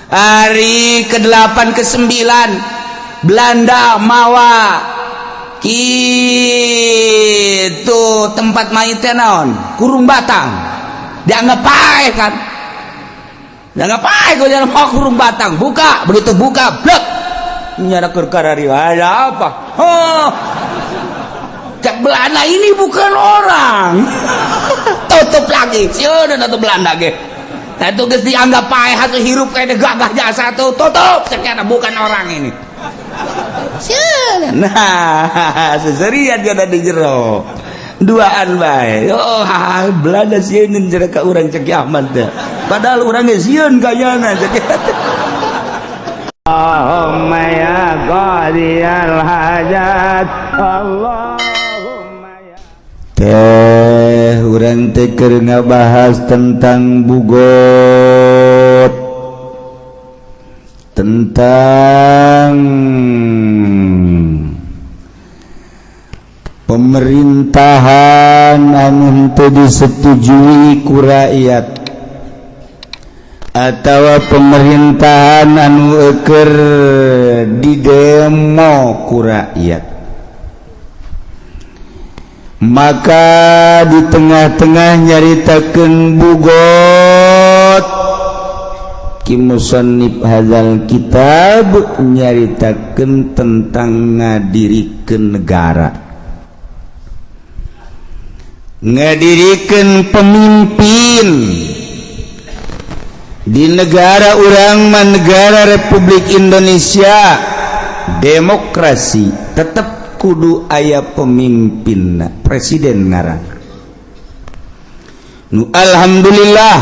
Hari ke-8 ke-9 Belanda mawa gitu tempat mayitnya naon, kurung batang, dianggap paeh kan, dianggap paeh. Gue jangan mau kurung batang, buka, begitu buka, blek, nyara perkara ada apa? Oh, cek Belanda, ini bukan orang, tutup lagi. Sieun atau Belanda ge. Nah, itu geus dianggap paeh hasil hirup kayak gagah jasa tuh, tutup, sekian, bukan orang ini. Sieun. Nah, seserian dia ada di jero duaan bae. Oh, Belanda sieun jero ka urang, cek Ahmad teh, padahal urang ge sieun kayana, cek. اللهم يا قاضي الحاجات اللهم يا Teh urang teh keur ngabahas tentang bughot, tentang pemerintahan anu henteu disetujui ku rakyat atau pemerintahan anu eker di demo ku rakyat. Maka di tengah-tengah nyaritakeun bughot, ki musannif hadzal kitab nyaritakeun tentang ngadirikeun negara, ngadirikeun pemimpin di negara urang mah, negara Republik Indonesia demokrasi, tetap kudu aya pemimpin, presiden ngaran nu alhamdulillah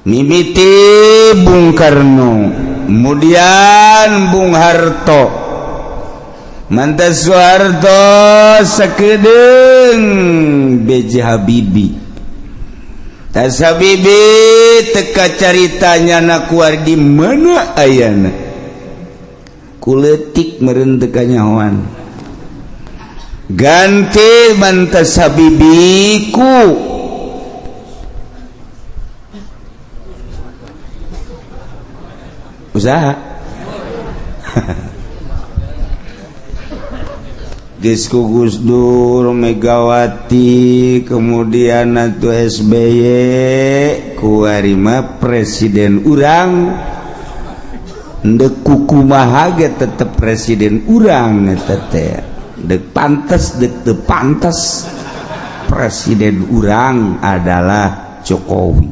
mimiti Bung Karno, kemudian Bung Harto, mantas Soeharto, sakedeung BJ Habibie. Tas Habibie teka caritanya na kuar di mana ayana, kuletik meureun teu kanyahoan. Ganti mantas Habibie ku usaha. Geus ku Gus Dur, Megawati, kemudian atuh SBY, kuari mah presiden urang. Ndek kukumaha ge tetep presiden urang eta teh, dek pantes dek teu pantes, presiden urang adalah Jokowi.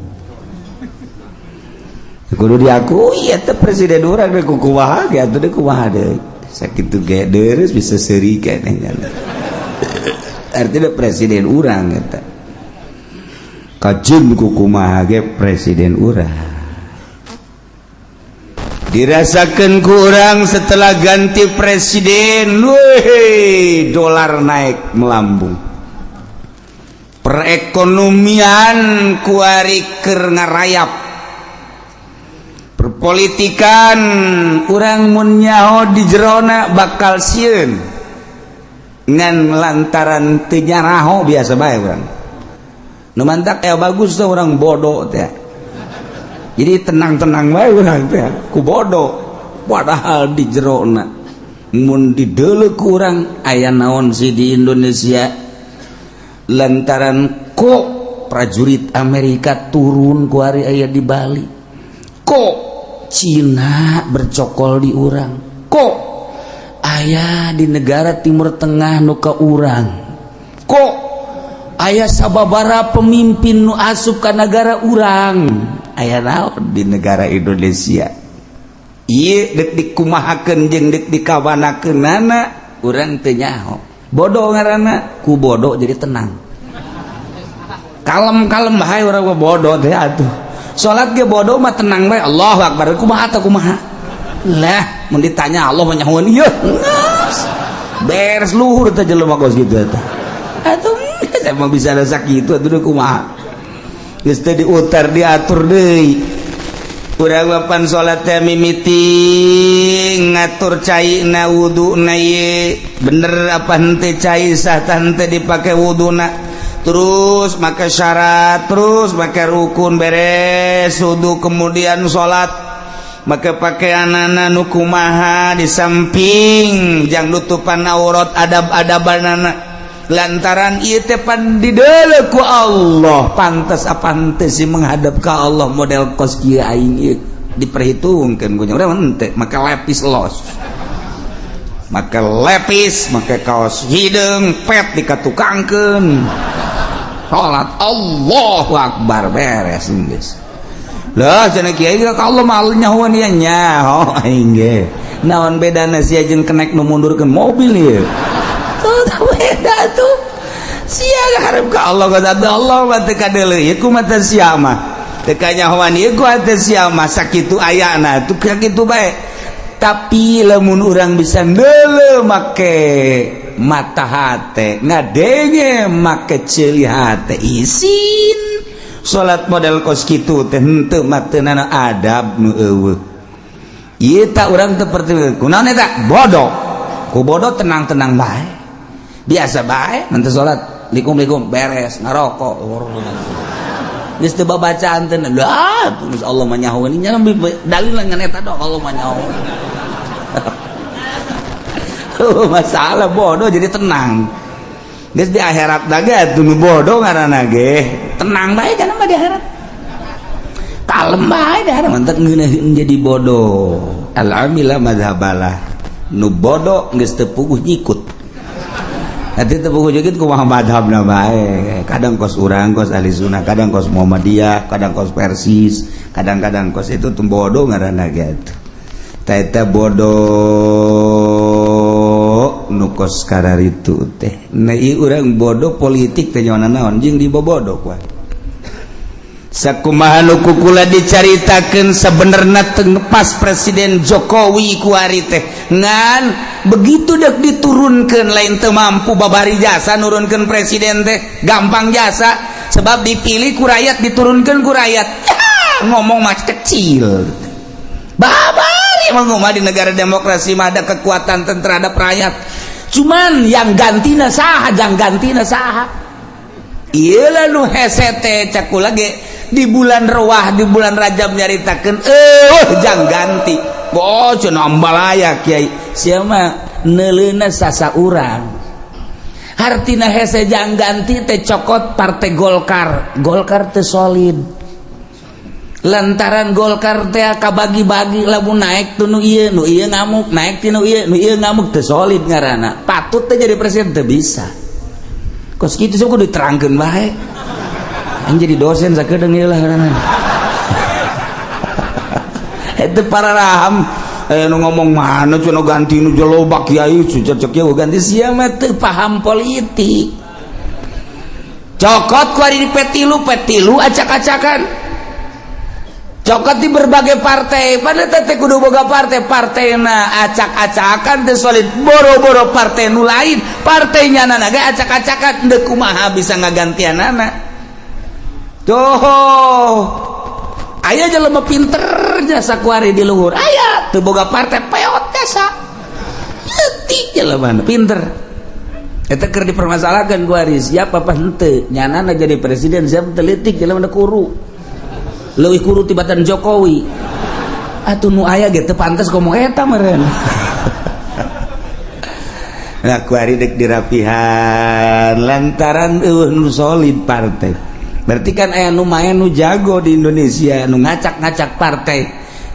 Kudu diakui eta presiden urang, dek kukumaha ge atuh, dek kumaha deui, sakitu ge deres bisa seuri keneh. Artinya presiden urang eta kajun kukumaha ge presiden urang. Dirasakan kurang setelah ganti presiden, weh, dolar naik melambung, perekonomian kuari keur ngarayap, perpolitikan urang mun nyaho di jerona bakal sieun, ngan lantaran teu nyaraho biasa bae urang. Nu mantak aya bagus tuh orang bodoh teh, jadi tenang-tenang bae urang teh ku bodoh, padahal di jerona mun dideuleu ku urang aya naon sih di Indonesia? Lantaran kok prajurit Amerika turun kuari aya di Bali, kok Cina bercokol di urang, kok aya di negara Timur Tengah nu ka urang, kok aya sababara pemimpin nu asup ka negara urang, aya naon di negara Indonesia? Ieu dek dikumahakeun jeung dek dikawanakeunana urang teu nyaho. Bodoh ngaranna, ku bodoh jadi tenang, kalem-kalem bae urang mah. Bodoh teh atuh salat ge bodoh mah tenang bae, Allahu akbar, kumaha teh, kumaha lah. Mun ditanya Allah mah nyahoan ieu beres, luhur teh jelema kos kitu eta atuh. Emang bisa ada sakitu atuh, kumaha geus teh diutar diatur deui. Urang papan salat teh mimiti ngatur cai na wuduna, ye bener apa henteu, cai sah tah henteu dipake wuduna. Terus make syarat, terus make rukun, beres wudu, kemudian salat, make pakaianana nu kumaha, di samping jang nutupan aurat, adab-adabanana, lantaran ieu teh pan dideuleu ku Allah. Pantes apa henteu sih menghadap ka Allah model kos kieu aing ieu, diperhitungkeun ku nya urang henteu. Make lepis los, make lepis, make kaos hideung pet dikatukangkeun, salat, Allahu akbar, beres geus lah. Cenah kiai ka Allah mah nyahoan ieu, nyaho aing ge. Naon bedana sia jeung kenek nu mundurkeun mobil ieu? Tuh tah beda tuh. Sia harap ka Allah, ka Allah mah teu kadeuleu ieu ku mata sia mah, teu kanyahoan ieu ku hate sia mah. Sakitu ayana tuh, sakitu bae. Tapi lamun urang bisa neuleu make mata hate, ngadenge make ceuli hate, isin salat model kos kitu teh henteu mateunana adab nu eueuh. Ieu tak urang teu perti kunaon eta bodoh. Ku bodoh tenang-tenang bae, biasa bae. Nanti salat likum-likum, beres ngarokok, geus teu babacaan teh lah. Geus Allah mah nyahoeun nya, dalil ngan eta dong, Allah mah nyahoeun. Masalah bodoh jadi tenang. Geus di akhirat ge atuh nu bodoh ngaranna ge tenang bae kana mah, di akhirat kalem bae di akhirat. Mantap ngeunaheun jadi bodoh. Al amila madhabalah, nu bodoh geus teu puguh nyikut. Nanti teu puguh nyikut kumaha madhabna bae. Kadang kos urang, kos ahli sunnah, kadang kos Muhammadiyah, kadang kos Persis, kadang-kadang kos itu. Tuh bodoh ngaranna ge atuh. Eta bodoh nu kos kararitu teh. Nah, ieu urang bodoh politik teh nyawana naon jeung dibobodo kuat. Sakumaha nu ku kula dicaritakeun, sebenarnya teu pas Presiden Jokowi kuari teh, ngan begitu dek diturunkeun lain teu mampu, babari jasa nurunkeun presiden teh gampang jasa, sebab dipilih ku rakyat, diturunkeun ku rakyat. Ya, ngomong mah kecil, babari emang mah di negara demokrasi mah ada kekuatan terhadap rakyat. Cuman yang gantina saha, jang gantina saha? Iyalah nu hese teh, cek kula ge di bulan Rewah, di bulan Rajab nyaritakeun jang ganti. Oh, cenah ambalaya kiai sia mah neuleuna sasa urang. Hartina hese jang ganti teh, cokot Partai Golkar. Golkar teh solid lantaran Golkar teh kabagi-bagi, lamun naik tuh nu ieu, nu ieu ngamuk, naik ti nu ieu, nu ieu ngamuk. Teu solid ngaranna. Patut teh jadi presiden teu bisa kos kitu. Sok kudu diterangkeun bae. Aing jadi dosen sakedeung ieu lah ngaranna. Itu para raham nu ngomong mana cenah ganti nu loba kiai cocok kieu ganti, sia mah teu paham politik. Cokot ku ari di P3, P3 acak-acakan. Cokot di berbagai partai pada teh kudu boga partai, partaina acak-acakan, teu solid. Boro-boro partai nu lain, partainya nana ge acak-acakan, deuk kumaha bisa ngagantianana? Tuh aya jelema pinter jasa kuari di luhur, aya teu boga partai, peot jasa leutik, jelema pinter. Eta keur dipermasalahkan kuari siapa apa henteu nyanana jadi presiden, siapa telitik jelema kuru, leuwih kuru tibatan Jokowi atuh. Nu aya ge teu pantes ngomong eta meureun. Nah, kuari dek dirapihan lantaran eueuh nu solid partai. Berarti kan aya nu main, nu jago di Indonesia, nu ngacak-ngacak partai.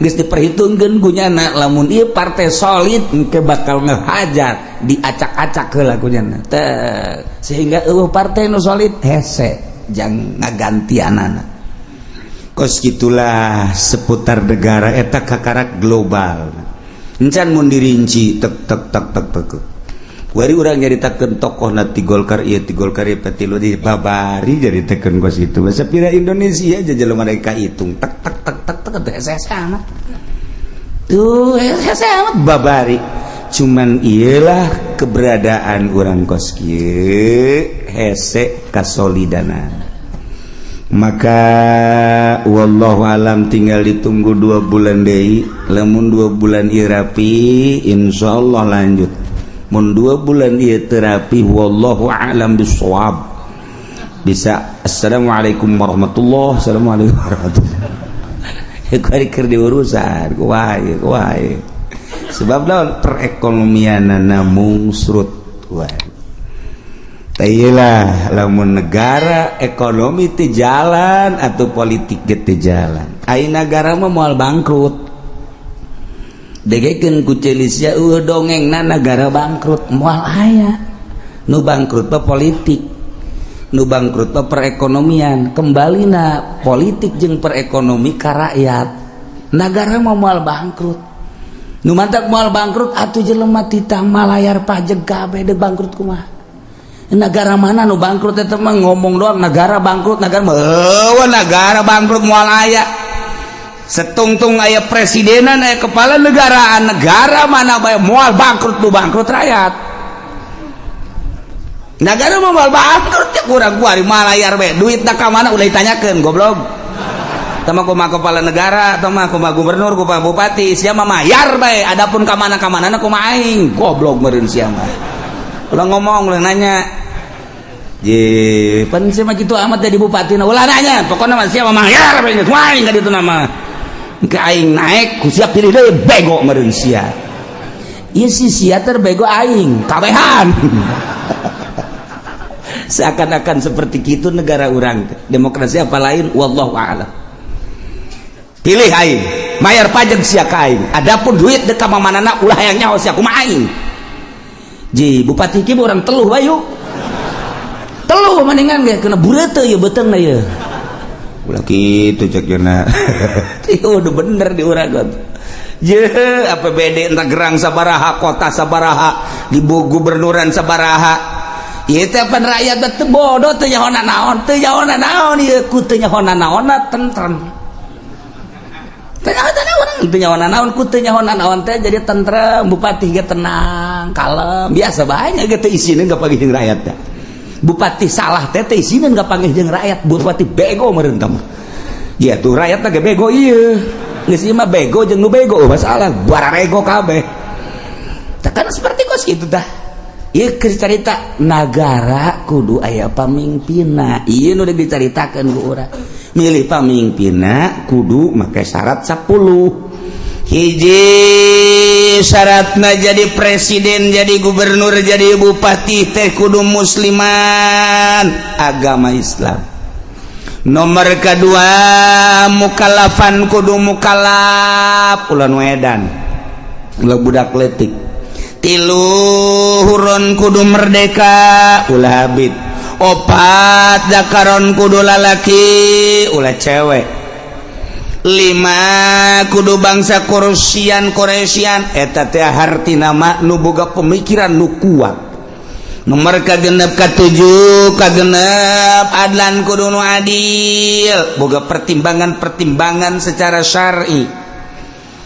Geus diperhitungkeun ku nyana, lamun ieu partai solid engke bakal ngehajar, diacak-acak heula ku nyana teh, sehingga eueuh partai nu solid, hese jang ngagantianana. Kos gitulah seputar negara eta kakarak global. Encan mun dirinci tek tek tek tek tek. Wari urang nyaritakeun tokoh na ti Golkar ieu, ti Golkar ieu, P3 di babari jadi teken kos itu. Masa pira Indonesia aja jelema mereka hitung tek tek tek tek tek teh hese amat. Tuh hese amat babari. Cuman iyalah keberadaan urang kos kieu hese kasolidana. Maka wallahu alam, tinggal ditunggu 2 bulan deui. Lamun 2 bulan ieu rapi, insyaallah lanjut. Mun 2 bulan ieu teu rapi, wallahu alam bisawab. Bisa assalamualaikum warahmatullahi, assalamualaikum warahmatullahi. Kuari keur diurusan kumaha ieu, kumaha ieu? Sebab naon? Perekonomianana mungsrut wae. Lah, lamun negara ekonomi teu jalan atau politik ge teu jalan, ai negara mah moal bangkrut. Degekeun ku celis ya, dongengna negara bangkrut moal aya. Nu bangkrut mah politik, nu bangkrut mah perekonomian. Kembalina politik jeung perekonomi ka rakyat, negara mah moal bangkrut. Nu mantak moal bangkrut atuh jelema titah malayar pajak kabeh, deuk bangkrut kumaha? Negara mana nu bangkrut? Eta mah ngomong doang negara bangkrut. Negara mah eueuh, negara bangkrut moal aya. Setungtung aya presidenan, aya kepala negaraan, negara mana bae moal bangkrut. Nu bangkrut rakyat. Negara mah moal bangkrut ya. Kurang kuari malayar bae, duitna ka mana ulah ditanyakeun, goblok. Tama kumaha kepala negara, tama kumaha gubernur, kumaha bupati, sia mah mayar bae. Adapun ka mana ka mana kumaha aing, goblok meureun sia mah. Ulah ngomong, ulah nanya. Je, pan sia mah kitu amat jadi bupati, nah, ulah nanya. Pokoknya mah sia mah mayar bae geus aing ka ditu nama. Ke aing naik, ku siap pilih deui, bego meureun sia. Ieu si sia terbego aing, kabehan. Seakan-akan seperti itu negara urang demokrasi apa lain, wallahu a'lam. Pilih aing, bayar pajak sia ka aing. Adapun duit dek ka mamanana ulah hayang nyaho sia kumaha aing. Ji, bupati ki urang teluh bayu. Teluh mendingan ge kena bureuteuh ieu beuteungna ieu. Ulah kitu cek jeuna. Ieu udah bener di urang. Je, APBD entah gerang sabaraha, kota sabaraha, di gubernuran sabaraha. Ieu teh pan rakyat teh bodoh, teu nyaho naon, teu nyaho naon ieu ku teu nyaho naonna tentrem. Teu nyaho naon, teu nyaho naon, ku teu nyaho naon teh jadi tentrem, bupati ge tenang, kalem, biasa banyak ge teu isineun kapanggih jeung rakyat teh. Bupati salah teh teu isineun kapanggih jeung rakyat, bupati bego meureun tah mah. Ya tuh rakyat teh ge bego ieu. Geus ieu mah bego jeung nu bego masalah bararego kabeh. Tah kan seperti kos kitu tah. Ieu keur carita nagara kudu aya pamimpinna. Ieu nu dicaritakeun ku urang. Milih pamimpinna kudu make syarat 10. Hiji syaratna jadi presiden, jadi gubernur, jadi bupati teh kudu musliman, agama Islam. Nomor kedua, mukallafan, kudu mukallaf, ulah nu edan, ulah budak letik. Tilu, hurron, kudu merdeka, ulah habit. Opat, zakaron, kudu lalaki, ulah cewek. Lima, kudu bangsa Quraisyan. Quraisyan eta teh hartina mah nu boga pemikiran nu kuat. Nomor kagenep, katujuh, kagenep, adlan, kudu nu adil, boga pertimbangan-pertimbangan secara syar'i.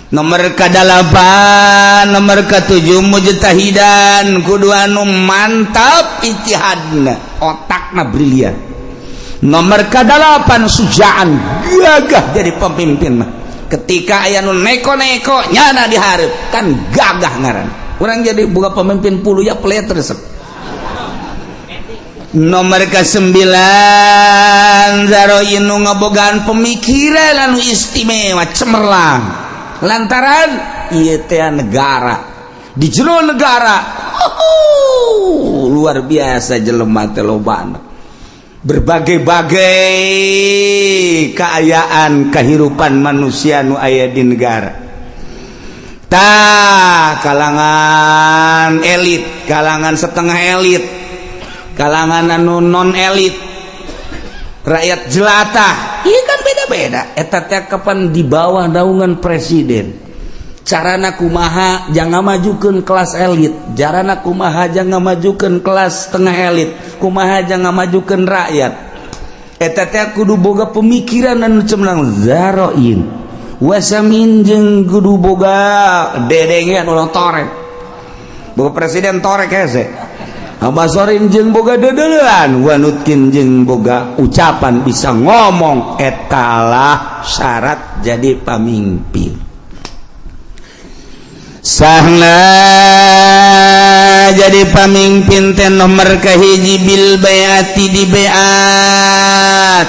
Nomor kadalapan, nomor ketujuh, mujtahidan, kudu anu mantap ijtihadna, otakna brilian. Nomor kadalapan, sujaan, gagah jadi pemimpin mah. Ketika aya nu neko-neko nyana dihareup kan gagah ngaran urang jadi boga pemimpin puluh ya pelet resep. Nomor ke-9, zaroin, nu ngabogaan pemikiran anu istimewa, cemerlang, lantaran ieu teh negara, di jero negara luar biasa jelema teh lobana, berbagai-bagai keayaan kehidupan manusia nu aya di negara. Tah, kalangan elit, kalangan setengah elit, kalangan anu non elit, rakyat jelata, iya kan beda-beda. Eta teh kapan di bawah naungan presiden, carana kumaha jangan majukan kelas elit, carana kumaha jangan majukan kelas setengah elit, kumaha jangan majukan rakyat. Eta teh kudu boga pemikiran anu cemerlang, zaroin wasamin, jeung kudu boga dedengean, ulah torek. Boga presiden torek hese. Basorin, jeung boga dedelean, wanutkin, jeung boga ucapan, bisa ngomong. Etalah syarat jadi pamimpin. Sahna Kedua, jadi pamimpin teh nomor kahiji bil baiati, di baiat,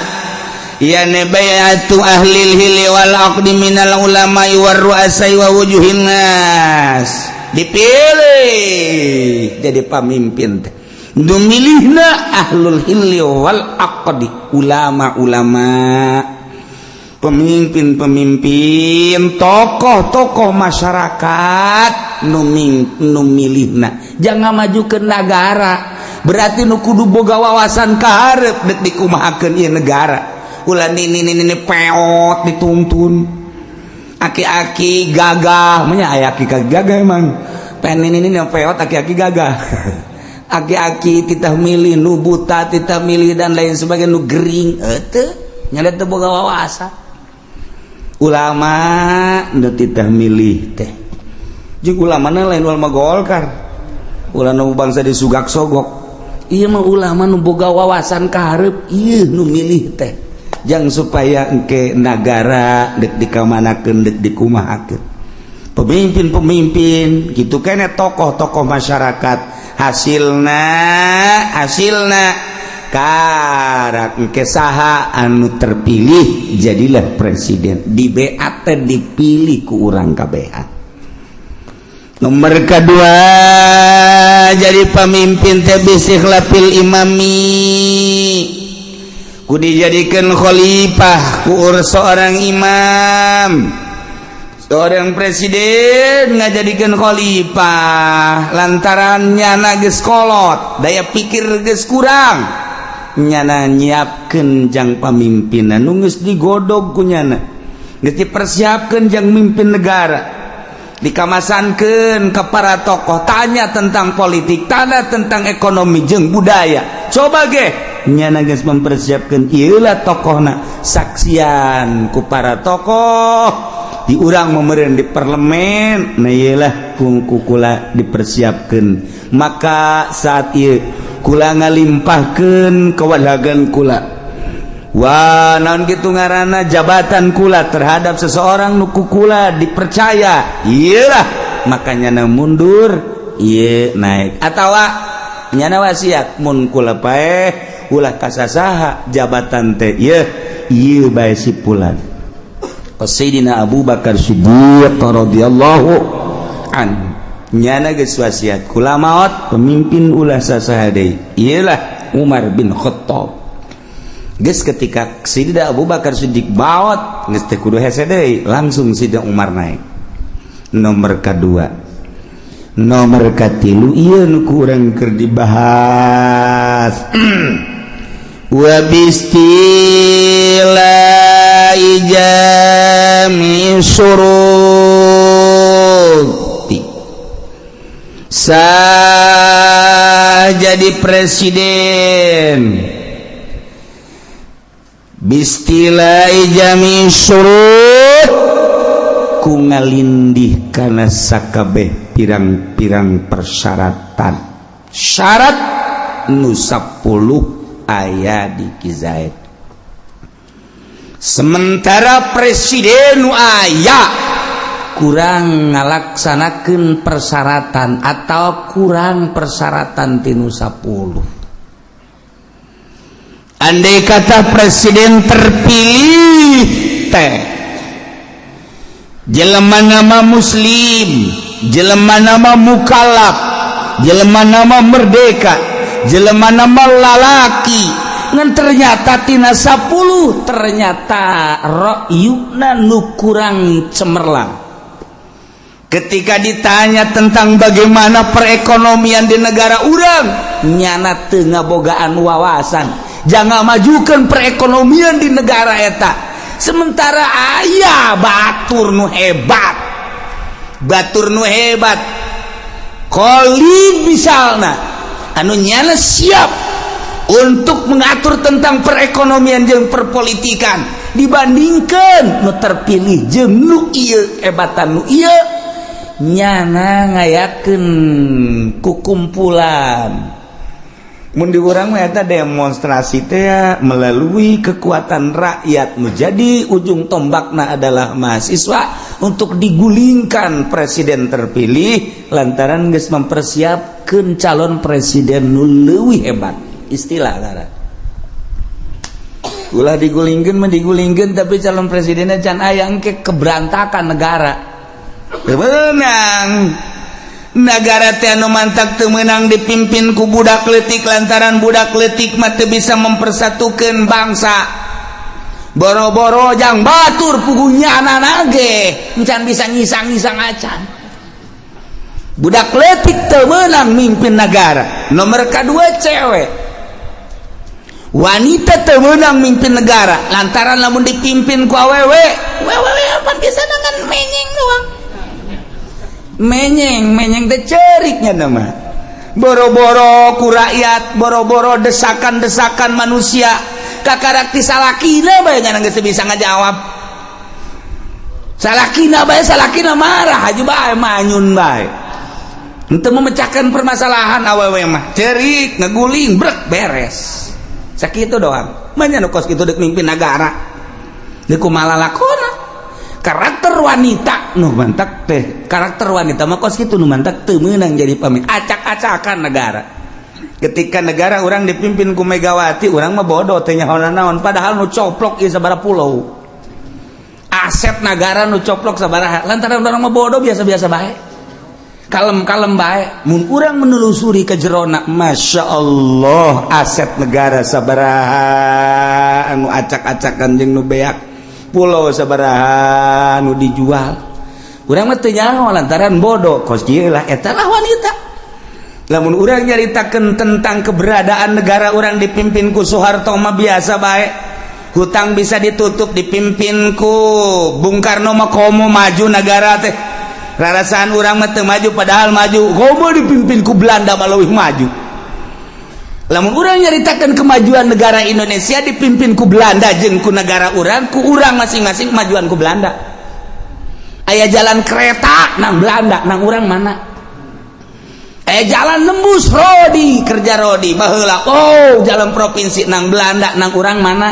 yani baiatu ahlil hilli wal aqdi minal ulama war ru'asai wa wujuhin nas. Dipilih jadi pamimpin teh nu milihna ahlul hilli wal aqdi, ulama-ulama, pemimpin-pemimpin, tokoh-tokoh masyarakat nu milihna. Jangan maju ke negara, berarti nu kudu boga wawasan kaharep dek dikumahakeun ieu negara. Ulah nini nini peot dituntun, aki-aki gagah nya, aya aki gagah emang pen nini nini peot, aki-aki gagah, aki-aki titah milih nu buta, titah milih dan lain sebagainya, nu gering teu nya, teu boga wawasan. Ulama nu titah milih teh jeung ulama lain ulama Golkar, ulah nu bangsa di sugak sogok. Ieu mah ulama nu boga wawasan kaharep, ieu nu milih teh jang supaya engke nagara dek dikamanakeun, dek dikumahakeun. Pemimpin-pemimpin gitu kene, tokoh-tokoh masyarakat, hasilna hasilna karak engke saha anu terpilih jadilah presiden, di BAT, dipilih ku urang kabehan. Nomor kedua, jadi pemimpin teh bistikhlafil imami, ku dijadikan khalifah ku seorang imam. Seorang presiden ngajadikan khalifah lantaran nyana geus kolot, daya pikir geus kurang, nyana nyiapkeun jang pamimpinan nu geus digodog ku nyana, geus dipersiapkeun jang mimpin negara, dikamasankeun ke para tokoh, tanya tentang politik, tanya tentang ekonomi jeung budaya. Coba ge nyana geus mempersiapkeun, ieu lah tokohna, saksian ku para tokoh di urang memeren di parlemen. Nah, iyalah kula dipersiapkan. Maka saat ieu kula ngalimpahkeun kewenangan kula. Wah, naon gitu ngaranna, jabatan kula terhadap seseorang nu ku kula dipercaya, iyalah makanya na mundur, ieu naik, atawa nyana wasiat mun kula paeh ulah kasasaha jabatan teh, ieu ieu bae si pulan. Sayyidina Abu Bakar Siddiq radhiyallahu an nyana geus wasiat, kula maot pemimpin ulah sasaha deui, iyalah Umar bin Khattab. Geus ketika Sayyidina Abu Bakar Siddiq maot, geus teu kudu hese deui, langsung Sayyidina Umar naik nomor kedua. Nomor katilu, ieu nu ku urang keur dibahas, wa bistila jami syuruti. Sah jadi presiden bistila jami syurut ku ngalindih kana sakabeh pirang-pirang persyaratan, syarat nu 10 aya di Ki Zaid. Sementara presiden nu aya kurang ngalaksanakeun persyaratan atau kurang persyaratan tinu 10. Andai kata presiden terpilih teh jelema nama muslim, jelema nama mukallaf, jelema nama merdeka, jelema nama lalaki, ngan ternyata tina 10 ternyata ra'yuna nu kurang cemerlang. Ketika ditanya tentang bagaimana perekonomian di negara urang, nyana teu ngabogaan wawasan jangan majukan perekonomian di negara eta. Sementara aya batur nu hebat, batur nu hebat Khalid misalnya, anu nyana siap untuk mengatur tentang perekonomian jeung perpolitikan, dibandingkan nu terpilih jeung nu ieu, hebatan nu ieu. Nyana ngayakeun kukumpulan, mun di urang mah eta demonstrasi teh, melalui kekuatan rakyat menjadi ujung tombakna adalah mahasiswa. untuk digulingkan presiden terpilih lantaran geus mempersiapkan calon presiden nu leuwih hebat. Istilah lara ulah digulingkeun mah digulingkeun, tapi calon presidennya can aya, engke keberantakan negara. Menang negara teh anu mantak teu meunang dipimpin ku budak leutik, lantaran budak leutik mah teu bisa mempersatukan bangsa. Boro-boro jang batur, pugunya anak ge encan bisa ngisang-ngisang acan. Budak leutik teu meunang mimpin negara. Nomor kedua, cewek, wanita teu meunang mimpin negara, lantaran lamun dipimpin ku awewe, wewe apa bisa dengan menyeng doang, menyeng menyeng teh ceriknya nama. Boro-boro ku rakyat, boro-boro desakan-desakan manusia, kakarak ti salakina bae geus bisa ngajawab. Salakina bae, salakina marah aja bae, manyun bae untuk memecahkan permasalahan. Awewe mah cerik, ngeguling, brek, beres, sakitu doang. Banyak nu kos kitu dek mimpin negara, dek kumaha lalakona? Karakter wanita nu mantak teh, karakter wanita mah kos kitu, nu mantak teu meunang jadi pemimpin, acak-acakan negara. Ketika negara urang dipimpin ku Megawati, urang mah bodoh, teh nyaho naon, padahal nu coplok ieu sabaraha pulau, aset negara nu coplok sabaraha. Lantaran urang mah bodoh, biasa-biasa bae, kalem-kalem bae. Mun urang menelusuri ke jerona, Masya Allah, aset negara sabaraha anu acak-acakan jeung nu beak, pulau sabaraha nu dijual, urang mah teu nyaho lantaran bodoh. Kos kieu lah, eta lah wanita. Lamun urang nyaritakeun tentang keberadaan negara urang dipimpin ku Soeharto mah biasa bae, hutang bisa ditutup. Dipimpin ku Bung Karno mah komo maju negara teh, rarasaan urang mah teu maju, padahal maju. Komo dipimpin ku Belanda mah leuwih maju. Lamun urang nyaritakan kemajuan negara Indonesia dipimpin ku Belanda jeung ku negara urang, ku urang masing-masing, kemajuan ku Belanda. Aya jalan kereta nang Belanda, nang urang mana? Aya jalan nembus rodi kerja rodi baheula, oh, jalan provinsi nang Belanda, nang urang mana?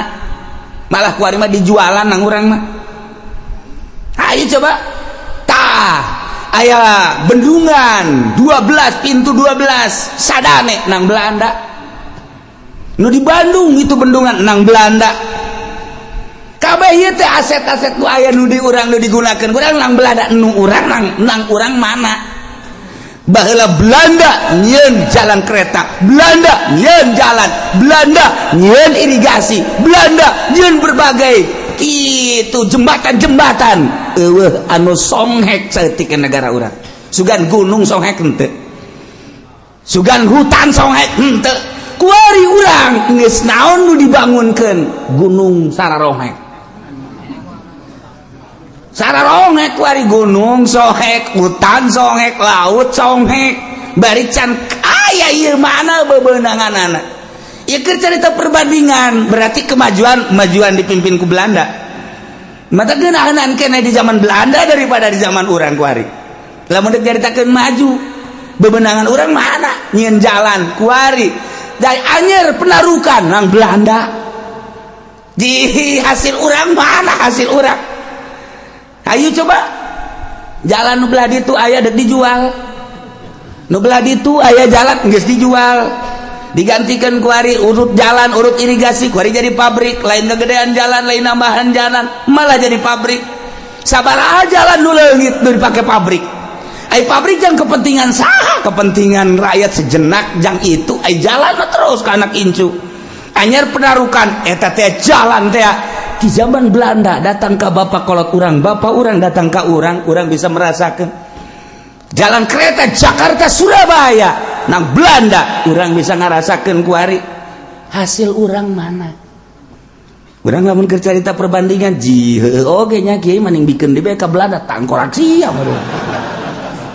Malah kuari mah dijualan nang urang mah. Ayo coba tah, aya bendungan 12 pintu, 12 sadane nang Belanda. Nu di Bandung itu bendungan nang Belanda. Kabeh ieu teh aset-aset nu aya nu di urang, nu digunakeun urang, nang Belanda. Nu urang nang urang mana? Baheula Belanda nyieun jalan kereta, Belanda nyieun jalan, Belanda nyieun irigasi, Belanda nyieun berbagai itu jembatan-jembatan. Eueuh anu songhek saeutik negara urang. Sugan gunung songhek henteu, sugan hutan songhek henteu. Kuari urang geus naon nu dibangunkeun? Gunung sararonghek, sararonghek kuari. Gunung sohek, hutan songhek, laut songhek, bari can aya ieu. Mana bebenanganana ieu? Keur cerita perbandingan, berarti kemajuan kemajuan dipimpin ku Belanda. Mata geunahan kene di zaman Belanda daripada di zaman urang kuari. Lamun dek nyaritakeun maju, bebenangan urang mana? Nyieun jalan kuari dari Anyer Penarukan nang Belanda. Di hasil urang mana? Hasil urang, ayo coba, jalan nu belah ditu aya, dek dijual. Nu belah ditu aya jalan, geus dijual, digantikan kuari urut jalan, urut irigasi, kuari jadi pabrik. Lain kegedean jalan, lain nambahan jalan, malah jadi pabrik. Sabaraha jalan nu leungit nu dipake pabrik? Ai pabrik jang kepentingan saha? Kepentingan rakyat sejenak jang itu. Ai jalan mah terus ke anak incu. Anyar Penarukan eta teh jalan teh di zaman Belanda datang ke bapak kolot urang, bapak urang datang ke urang, urang bisa merasakan jalan kereta Jakarta Surabaya nang Belanda, urang bisa ngerasakan kuari. Hasil urang mana? Urang lamun keur carita perbandingan ji oge nya, kiai maning bikeun di ka Belanda, tangkorak sia baru.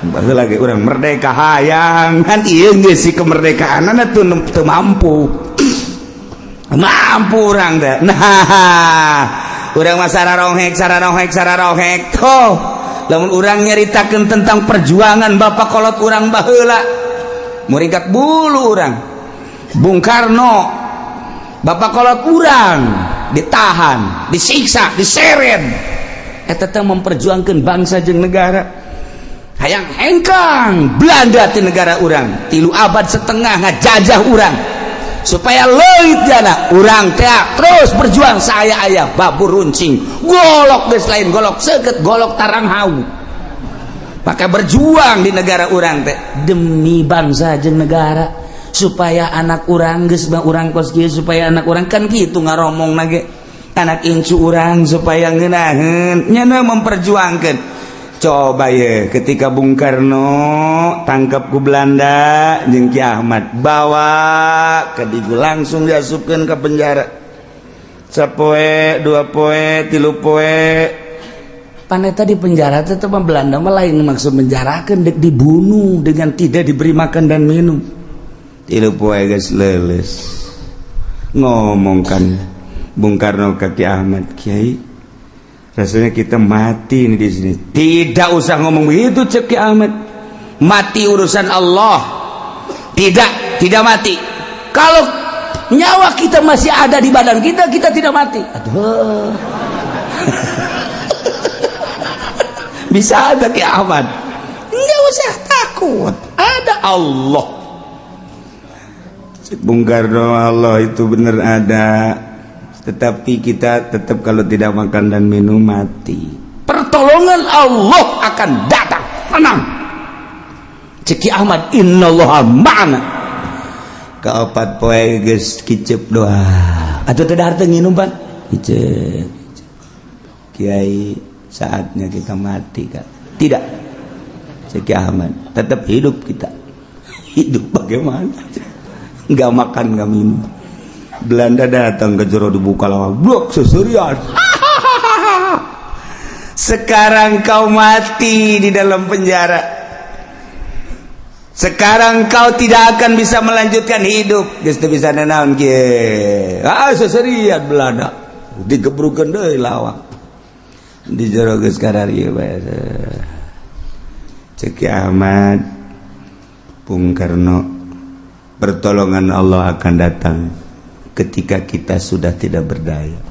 Baheula lagi urang merdeka hayang kan, ieu geus si kemerdekaan tuh teu mampu mampu urang teh. Nah, urang mah sararonghek, sararonghek, sararonghek toh. Lamun urang nyaritakeun tentang perjuangan bapak kolot urang baheula, muringkak bulu urang. Bung Karno, bapak kolot urang, ditahan, disiksa, diseret. Eta teh memperjuangkan bangsa jeung negara. Hayang hengkang Belanda ti negara urang, 3,5 abad ngajajah urang supaya leuit jana urang teh terus berjuang. Saya aya babur runcing golok geus lain golok seukeut, golok tarang hau, maka berjuang di negara urang teh demi bangsa jeung negara supaya anak urang geus urang kos kieu, supaya anak urang kan kitu ngaromong nage anak incu urang supaya ngeunaheun nyana memperjuangkan. Coba ya, ketika Bung Karno tangkap ku Belanda jeung Ki Ahmad, bawa ke Digu, langsung diasupkeun ke penjara sapoe, 2 poe, 3 poe. Paneta di penjara tetap Belanda mah lain maksud menjarakeun, dek dibunuh dengan tidak diberi makan dan minum. 3 poe geus leuleus, ngomong kan Bung Karno ke Ki Ahmad, "Kiai, rasanya kita mati nih di sini." "Tidak usah ngomong begitu," cek Ki Ahmad, "mati urusan Allah." "Tidak, tidak mati. Kalau nyawa kita masih ada di badan kita, kita tidak mati." Aduh, bisa ada Ki Ahmad, nggak usah takut, ada Allah. Cek Bung Karno, "Allah itu benar ada, tetapi kita tetap kalau tidak makan dan minum mati. Pertolongan Allah akan datang, tenang." Cek Ki Ahmad, "Innallaha ma'ana." Ka-4 poe geus kicep doa atau tidak harta nginum pan kicep, "Kiai, saatnya kita mati kan?" "Tidak," cek Ki Ahmad, "tetap hidup kita." "Hidup bagaimana? Nggak makan, nggak minum." Belanda datang ke jero, dibuka lawang, blok, seserian. "Sekarang kau mati di dalam penjara. Sekarang kau tidak akan bisa melanjutkan hidup. Geus teu bisa nanaon kieu." Ah, seserian Belanda. Digebrukeun deui lawang. Di jero geus kararieu bae. Cek Ki Ahmad, "Bung Karno, pertolongan Allah akan datang ketika kita sudah tidak berdaya.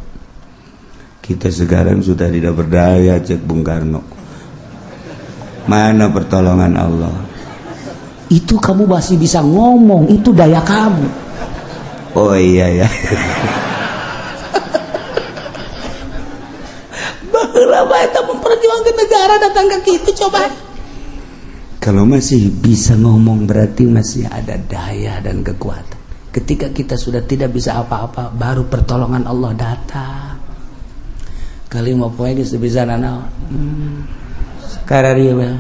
Kita sekarang sudah tidak berdaya," cek Bung Karno. "Mana pertolongan Allah?" "Itu kamu masih bisa ngomong, itu daya kamu." "Oh iya ya." Baheula bae eta memperjuangkan negara datang ke kitu coba. Kalau masih bisa ngomong berarti masih ada daya dan kekuatan. Ketika kita sudah tidak bisa apa-apa, baru pertolongan Allah datang. Kali mau poe geus bisa nanaon. Kararieu bae.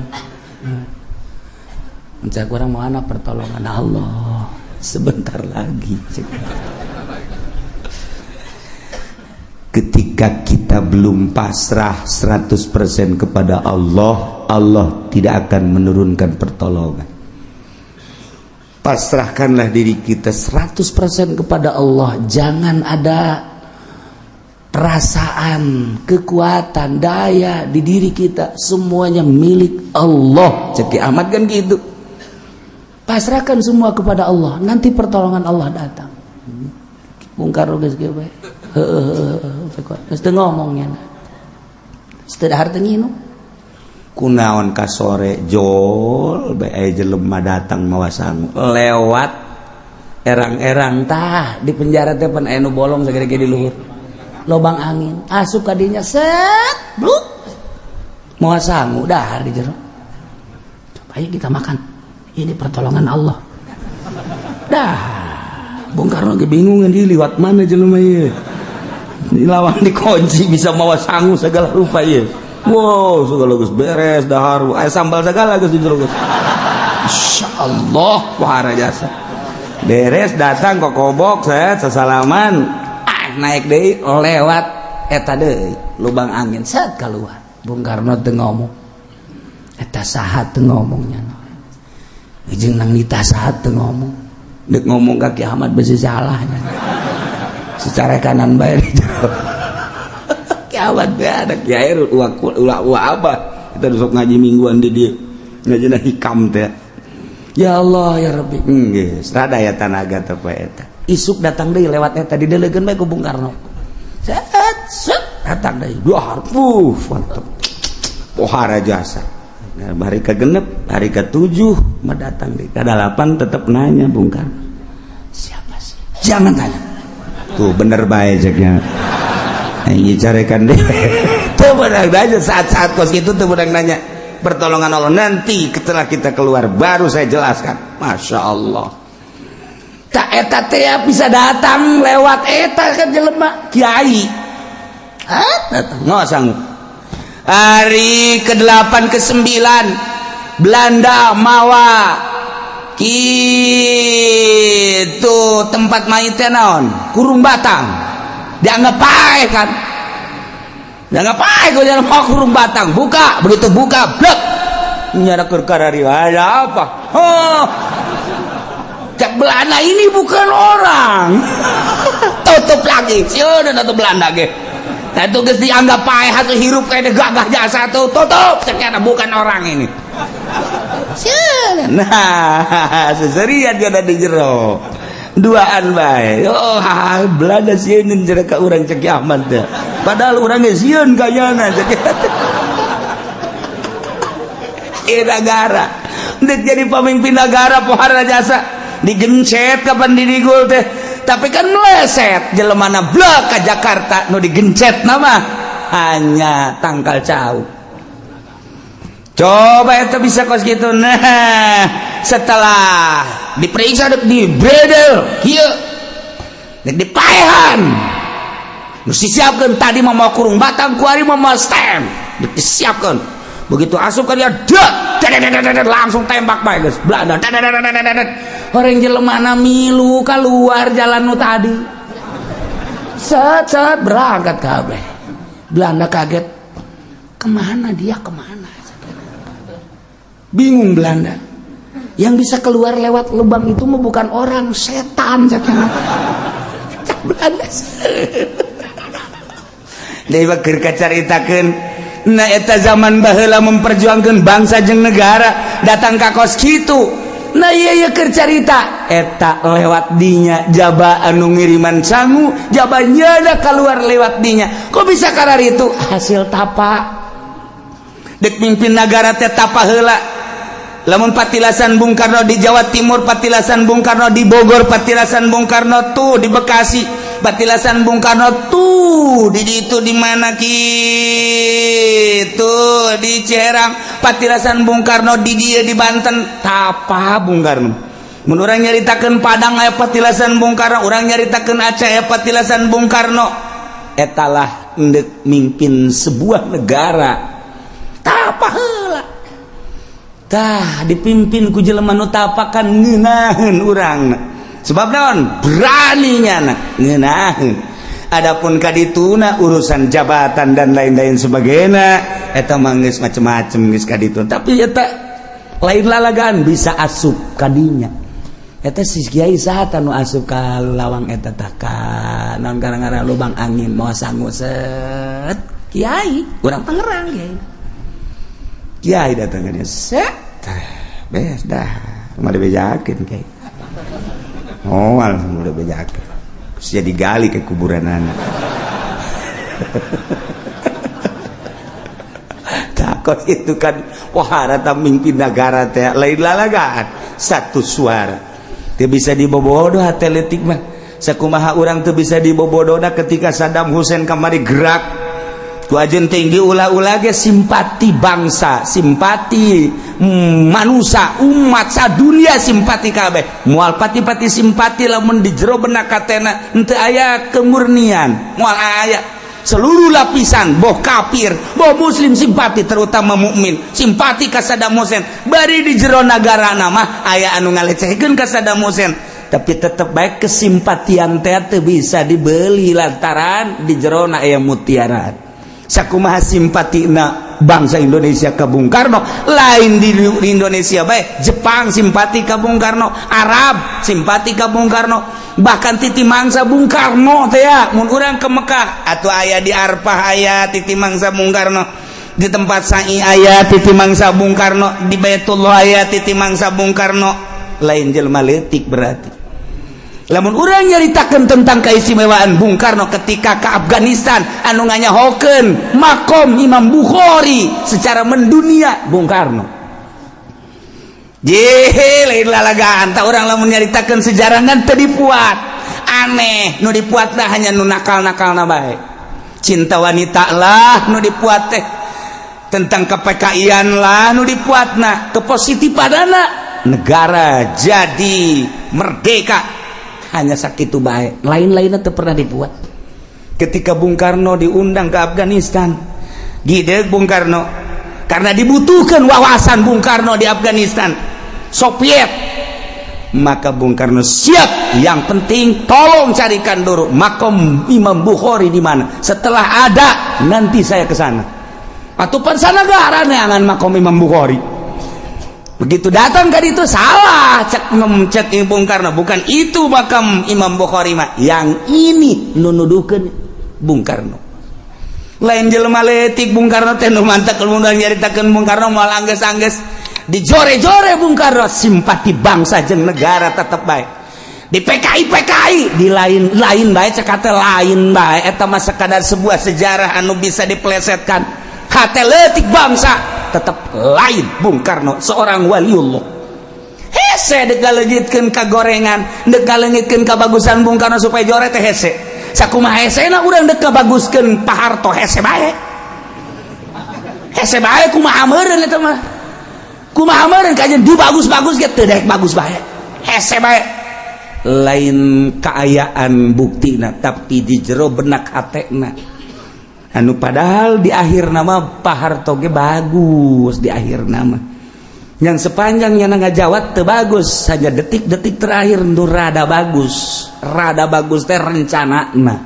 Mencak urang mana pertolongan Allah sebentar lagi. Ketika kita belum pasrah 100% kepada Allah, Allah tidak akan menurunkan pertolongan. Pasrahkanlah diri kita 100% kepada Allah. Jangan ada perasaan, kekuatan, daya di diri kita. Semuanya milik Allah. Cek Ki Ahmad kan gitu. Pasrahkan semua kepada Allah, nanti pertolongan Allah datang. Bung Karno geus kieu bae. Heueuh heueuh, geus teu ngomongnya. Geus teu dahar teu nginum. Kunaon ka sore jol bae aya jelema datang mawa sangu lewat erang-erang tah di penjara teh pan aya nu bolong sagede di luhur. Lobang angin asup ka dinya, set bluk, mawa sangu dahar di jero. "Coba ayo kita makan. Ini pertolongan Allah." Dah Bung Karno ge bingung, di liwat mana jelema ieu? Di lawang dikunci bisa mawa sangu segala rupa ieu. Wow, segala geus beres dahar, aya sambal segala geus di jero geus. Insyaallah wahara jasa. Beres datang ke kobok saya sesalaman, ah naik deui lewat eta deui lubang angin, set keluar. Bung Karno teu ngomong. Eta saha teu ngomongnya. Jeung nang nita saha teu ngomong. Dek ngomong ka Ki Ahmad besi salahnya. Secara kanan bae di jero. Ki Ahmad bae ada kiai ulah ulah ulah apa. Kita besok ngaji mingguan di dia. Ngaji hikam teh. Ya Allah ya Rabbi. Geus rada ya tanaga teh poe eta. Isuk datang deui lewat eta, didelegeun bae ku Bung Karno. Set set. Datang deui dua mantep pohara jasa. Nah, hari ke-6, hari ke-7 mah datang deui. Ka-8 tetep nanya Bung Karno, siapa sih? Jangan tanya. Tuh bener bae ceknya. Ini carekan deh. Tuh bener aja saat-saat kos gitu tuh bener nanya. Pertolongan Allah nanti setelah kita keluar baru saya jelaskan. Masya Allah. Tak eta teh bisa datang lewat eta kan jelema kiai. Hah? Datang nggak sanggup. Hari ke-8 ke-9 Belanda mawa gitu tempat mayitnya naon kurung batang, dianggap paeh kan, dianggap paeh gue jangan mau kurung batang buka, begitu buka blek nyara perkara ada apa, oh cak Belanda ini bukan orang, tutup lagi sudah tutup Belanda ge. Nah itu geus dianggap paeh atau hirup kayak gagah jasa tuh tutup sekarang bukan orang ini. Nah seserian dia ada di jero duaan bae. Oh Belanda sieun jero ka urang cek kiamat teh, padahal urang ge sieun kayana cek ieu negara. Ndek jadi pemimpin negara pohara jasa digencet kapan didigul teh, tapi kan meleset jelemana blek ke Jakarta, nu digencet nama hanya tangkal cau. Coba itu bisa kos gitu. Nah setelah diperiksa di bredel kieu dek dipaehan, mesti siapkan tadi mau kurung batang kuari mau stand disiapkan. Begitu asup kan dia dek langsung tembak bae geus Belanda. Orang jelemana milu keluar jalan nu tadi, set set berangkat kabeh. Belanda kaget, kemana dia, kemana, bingung Belanda. Yang bisa keluar lewat lubang itu mah bukan orang, setan cak Belanda. Dewa keur kacaritakeun. Nah eta zaman baheula memperjuangkan bangsa jeung negara datang ka kos kitu. Nah iya iya keur carita eta lewat dinya jaba anu ngiriman sangu jaba nyada keluar lewat dinya. Kok bisa karar itu hasil tapa dek mimpin negara teh tapa heula. Lamun patilasan Bung Karno di Jawa Timur, patilasan Bung Karno di Bogor, patilasan Bung Karno tuh di Bekasi, patilasan Bung Karno tuh di itu di mana gitu di Ciherang, patilasan Bung Karno di dia di Banten, tapa Bung Karno. Mun urang nyaritakeun Padang aya patilasan Bung Karno, urang nyaritakeun Aceh aya patilasan Bung Karno. Etalah endek mimpin sebuah negara. Tapa heula. Tah dipimpin ku jelema nu tapakan ngeunaheun urang. Sebab naon? Berani nyana ngeunaheun. Adapun kadituna urusan jabatan dan lain-lain sebagainya eta mah geus macem-macem geus kaditu. Tapi eta lain lalagaan bisa asup kadinya. Eta si kiai saha nu asup ka lawang eta tah ka naon gara-gara lubang angin mau sangu set kiai urang Tangerang kiai. Kiai datang dia set beres dah mau dibejakeun kiai. Oh, langsung udah bejakeun. Terus jadi gali ke kuburan anak. Takut itu kan wahara mimpin negara teh lain lalagaan satu suara. Teu bisa dibobodo hate leutik mah. Sakumaha urang teu bisa dibobodona ketika Saddam Hussein kamari gerak ku ajeun tinggi ulah-ulah ge simpati bangsa, simpati manusia, umat sadunia simpati kabeh. Moal pati-pati simpati lamun di jero benak katena henteu aya kemurnian, moal aya. Seluruh lapisan, boh kafir, boh muslim simpati, terutama mukmin, simpati ka Saddam Hussein. Bari di jero nagara mah aya anu ngalecehkeun ka Saddam Hussein, tapi tetep baik kesimpatian teh teu bisa dibeli lantaran di jero na aya mutiara. Sakumaha simpatina bangsa Indonesia ke Bung Karno, lain di Indonesia baik Jepang simpati ke Bung Karno, Arab simpati ke Bung Karno, bahkan titi mangsa Bung Karno teh ya mun urang ke Mekah atau aya di Arfah aya titi mangsa Bung Karno, di tempat sa'i aya titi mangsa Bung Karno, di Baitullah aya titi mangsa Bung Karno. Lain jelema leutik berarti. Lamun urang nyaritakeun tentang keistimewaan Bung Karno ketika ke Afghanistan, anu nganyahokeun makom Imam Bukhari secara mendunia Bung Karno. Jehe, lain lalagaan tak urang lamun nyaritakeun sejarah kan teu dipuat. Aneh, nu dipuat teh hanya nu nakal-nakalna bae. Cinta wanita lah nu dipuat teh, tentang ke-PKI-an lah nu dipuatna, kepositifanana negara jadi merdeka hanya sakitu bae, lain-lainnya teu pernah dibuat. Ketika Bung Karno diundang ke Afghanistan, gideg Bung Karno karena dibutuhkan wawasan Bung Karno di Afghanistan Soviet, maka Bung Karno siap, yang penting tolong carikan dulu makom Imam Bukhari di mana, setelah ada nanti saya ke sana. Atuh pan sanagara neangan makom Imam Bukhari. Begitu datang ke itu, salah, cek cek Bung Karno, bukan itu makam Imam Bukhari mah, yang ini. Nunuduhkeun Bung Karno lain jelema leutik. Bung Karno teh nu mantak mun nyaritakeun Bung Karno moal anggeus-anggeus dijore-jore. Bung Karno simpati bangsa jeung negara tetep bae di PKI PKI di lain lain bae, cek kata lain bae, eta mah sekadar sebuah sejarah anu bisa dipelesetkan. Hate leutik bangsa tetap lain. Bung Karno seorang waliullah. Hese dek ngaleungitkeun ka gorengan, dek ngaleungitkeun kabagusan Bung Karno supaya jore teh hese. Sakumaha hesena urang dek ngabaguskeun Pak Harto, hese bae, hese bae. Kumaha meureun eta mah, kumaha meureun kajian dibagus-bagus ge teu daek bagus bae, hese bae. Lain kaayaan buktina, tapi di jero benak hatena anu padahal di akhir nama Pak Harto ge bagus. Di akhir nama yang sepanjangnya ngajawat teu bagus, hanya detik-detik terakhir nu rada bagus, rada bagus teh rencana. Nah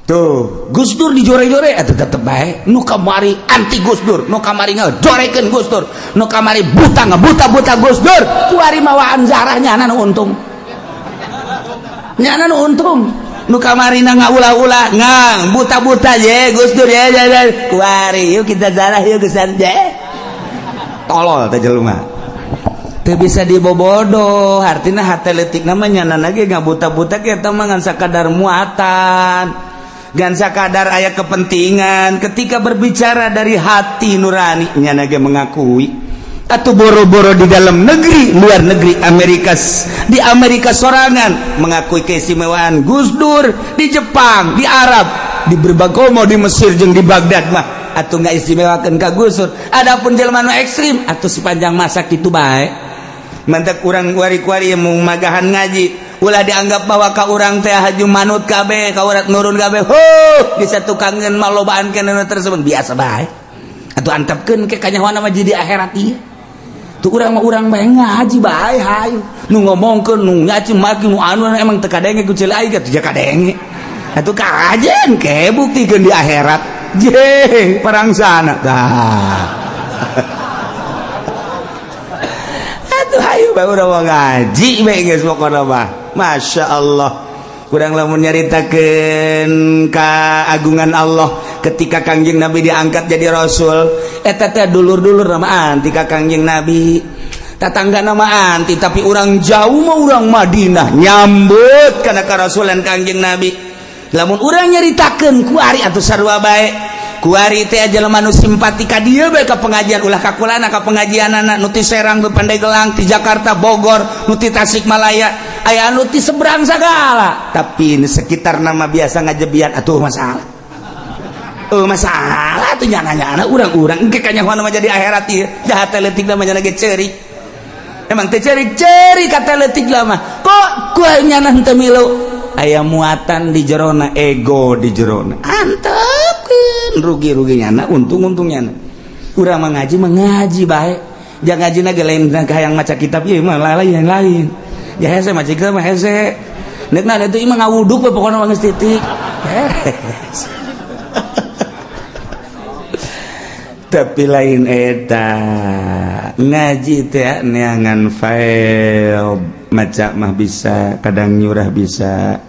tuh Gus Dur dijore-jore atau tetep bae. Nu kamari anti Gus Dur, nu kamari ngajorekeun Gus Dur, nu kamari buta ngabuta-buta Gus Dur, kuari mawaan zarahnya nu untung, nyana nu untung. Nu kamari na ngaulah-ulah ngang buta-buta je Gus Dur ya, ya, ya. Kuari yuk kita zarah yuk kesan je. Tolol teh jelema teu bisa dibobodo. Artinya hate leutik namanya lagi ngabuta-buta kita mah ngan sakadar muatan, ngan sakadar aya kepentingan. Ketika berbicara dari hati nurani, nyana ge mengakui atau boro-boro di dalam negeri, luar negeri, Amerika, di Amerika sorangan mengakui keistimewaan Gus Dur, di Jepang, di Arab, di berbagai mau di Mesir jeung di Baghdad mah atau nggak istimewakan ka Gus Dur. Adapun jelema nu ekstrim atau sepanjang masa kitu bae. Mantak urang kuari-kuari yang mau magahan ngaji ulah dianggap bahwa ka urang teh haju manut kabeh, ka urang nurun kabeh. Ho bisa tukangeun malobaan kana tersebut biasa bae atau antepkeun ke kanyahoana mah jadi akhirat ieu. Tuh urang mah urang bae, ngaji bae hayu. Nu ngomongkeun, nu nyaci maki, nu anu emang teu kadenge ku ceuli aing teh kadenge atuh kajen ke buktikeun di akhirat je perang sana tah. Atuh hayu bae urang mah ngaji bae geus pokona mah. Masya Allah, kurang lamun nyaritakeun keagungan Allah ketika Kangjeng Nabi diangkat jadi rasul, eta teh dulur-dulur nama anti ka Kangjeng Nabi, tatangga nama anti, tapi orang jauh mah orang Madinah nyambut kana karasulan Kangjeng Nabi. Lamun urang nyaritakeun kuari atuh sarua bae. Kuari teh jelema nu simpati ka dieu bae ka pengajian, ulah ka kulana ka pengajianana. Nu ti Serang, nu Pandeglang, ti Jakarta, Bogor, nu ti Tasikmalaya, aya anu ti seberang segala, tapi ini sekitar nama biasa ngajebian atuh masalah. Oh masalah tuh nyana-nyana urang-urang engke kanyahoan mah jadi akhirat ieu jahat leutik mah nyana ge ceurik. Emang teh ceurik-ceurik kata leutik mah kok kuah nyana henteu milu aya muatan di jerona, ego di jerona, antepkeun rugi-rugi nyana, untung-untung nyana. Urang mah ngaji mah ngaji bae, jangan ngaji ge lain hayang maca kitab ieu mah lain lain ya hese maca kitab mah hese nek nah itu mah ngawuduk we pokona mah geus titik. Beres. Tapi lain eta ngaji teh neangan file maca mah bisa, kadang nyurah bisa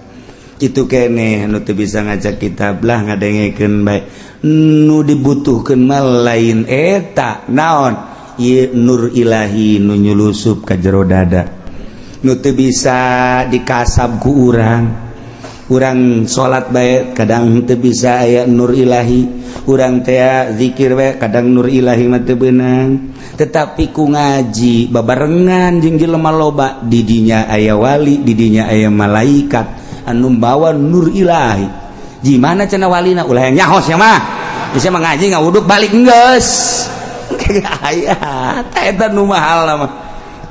itu kene nu teu bisa ngajak kitab lah ngadengekeun bae. Nu dibutuhkeun mah lain eta naon ieu, nur ilahi nu nyulusup ka jero dada. Nu teu bisa dikasab ku urang. Urang salat bae kadang teu bisa aya nur ilahi, urang teh zikir bae kadang nur ilahi mah teu beunang. Tetapi ku ngaji babarengan jeung jelema loba, didinya aya wali, didinya aya malaikat anu bawa nur ilahi. Gimana cenah walina? Ulah yang nyaho sia mah. Bisa mah ngaji ngawuduk balik geus. Aya eta nu mahal mah.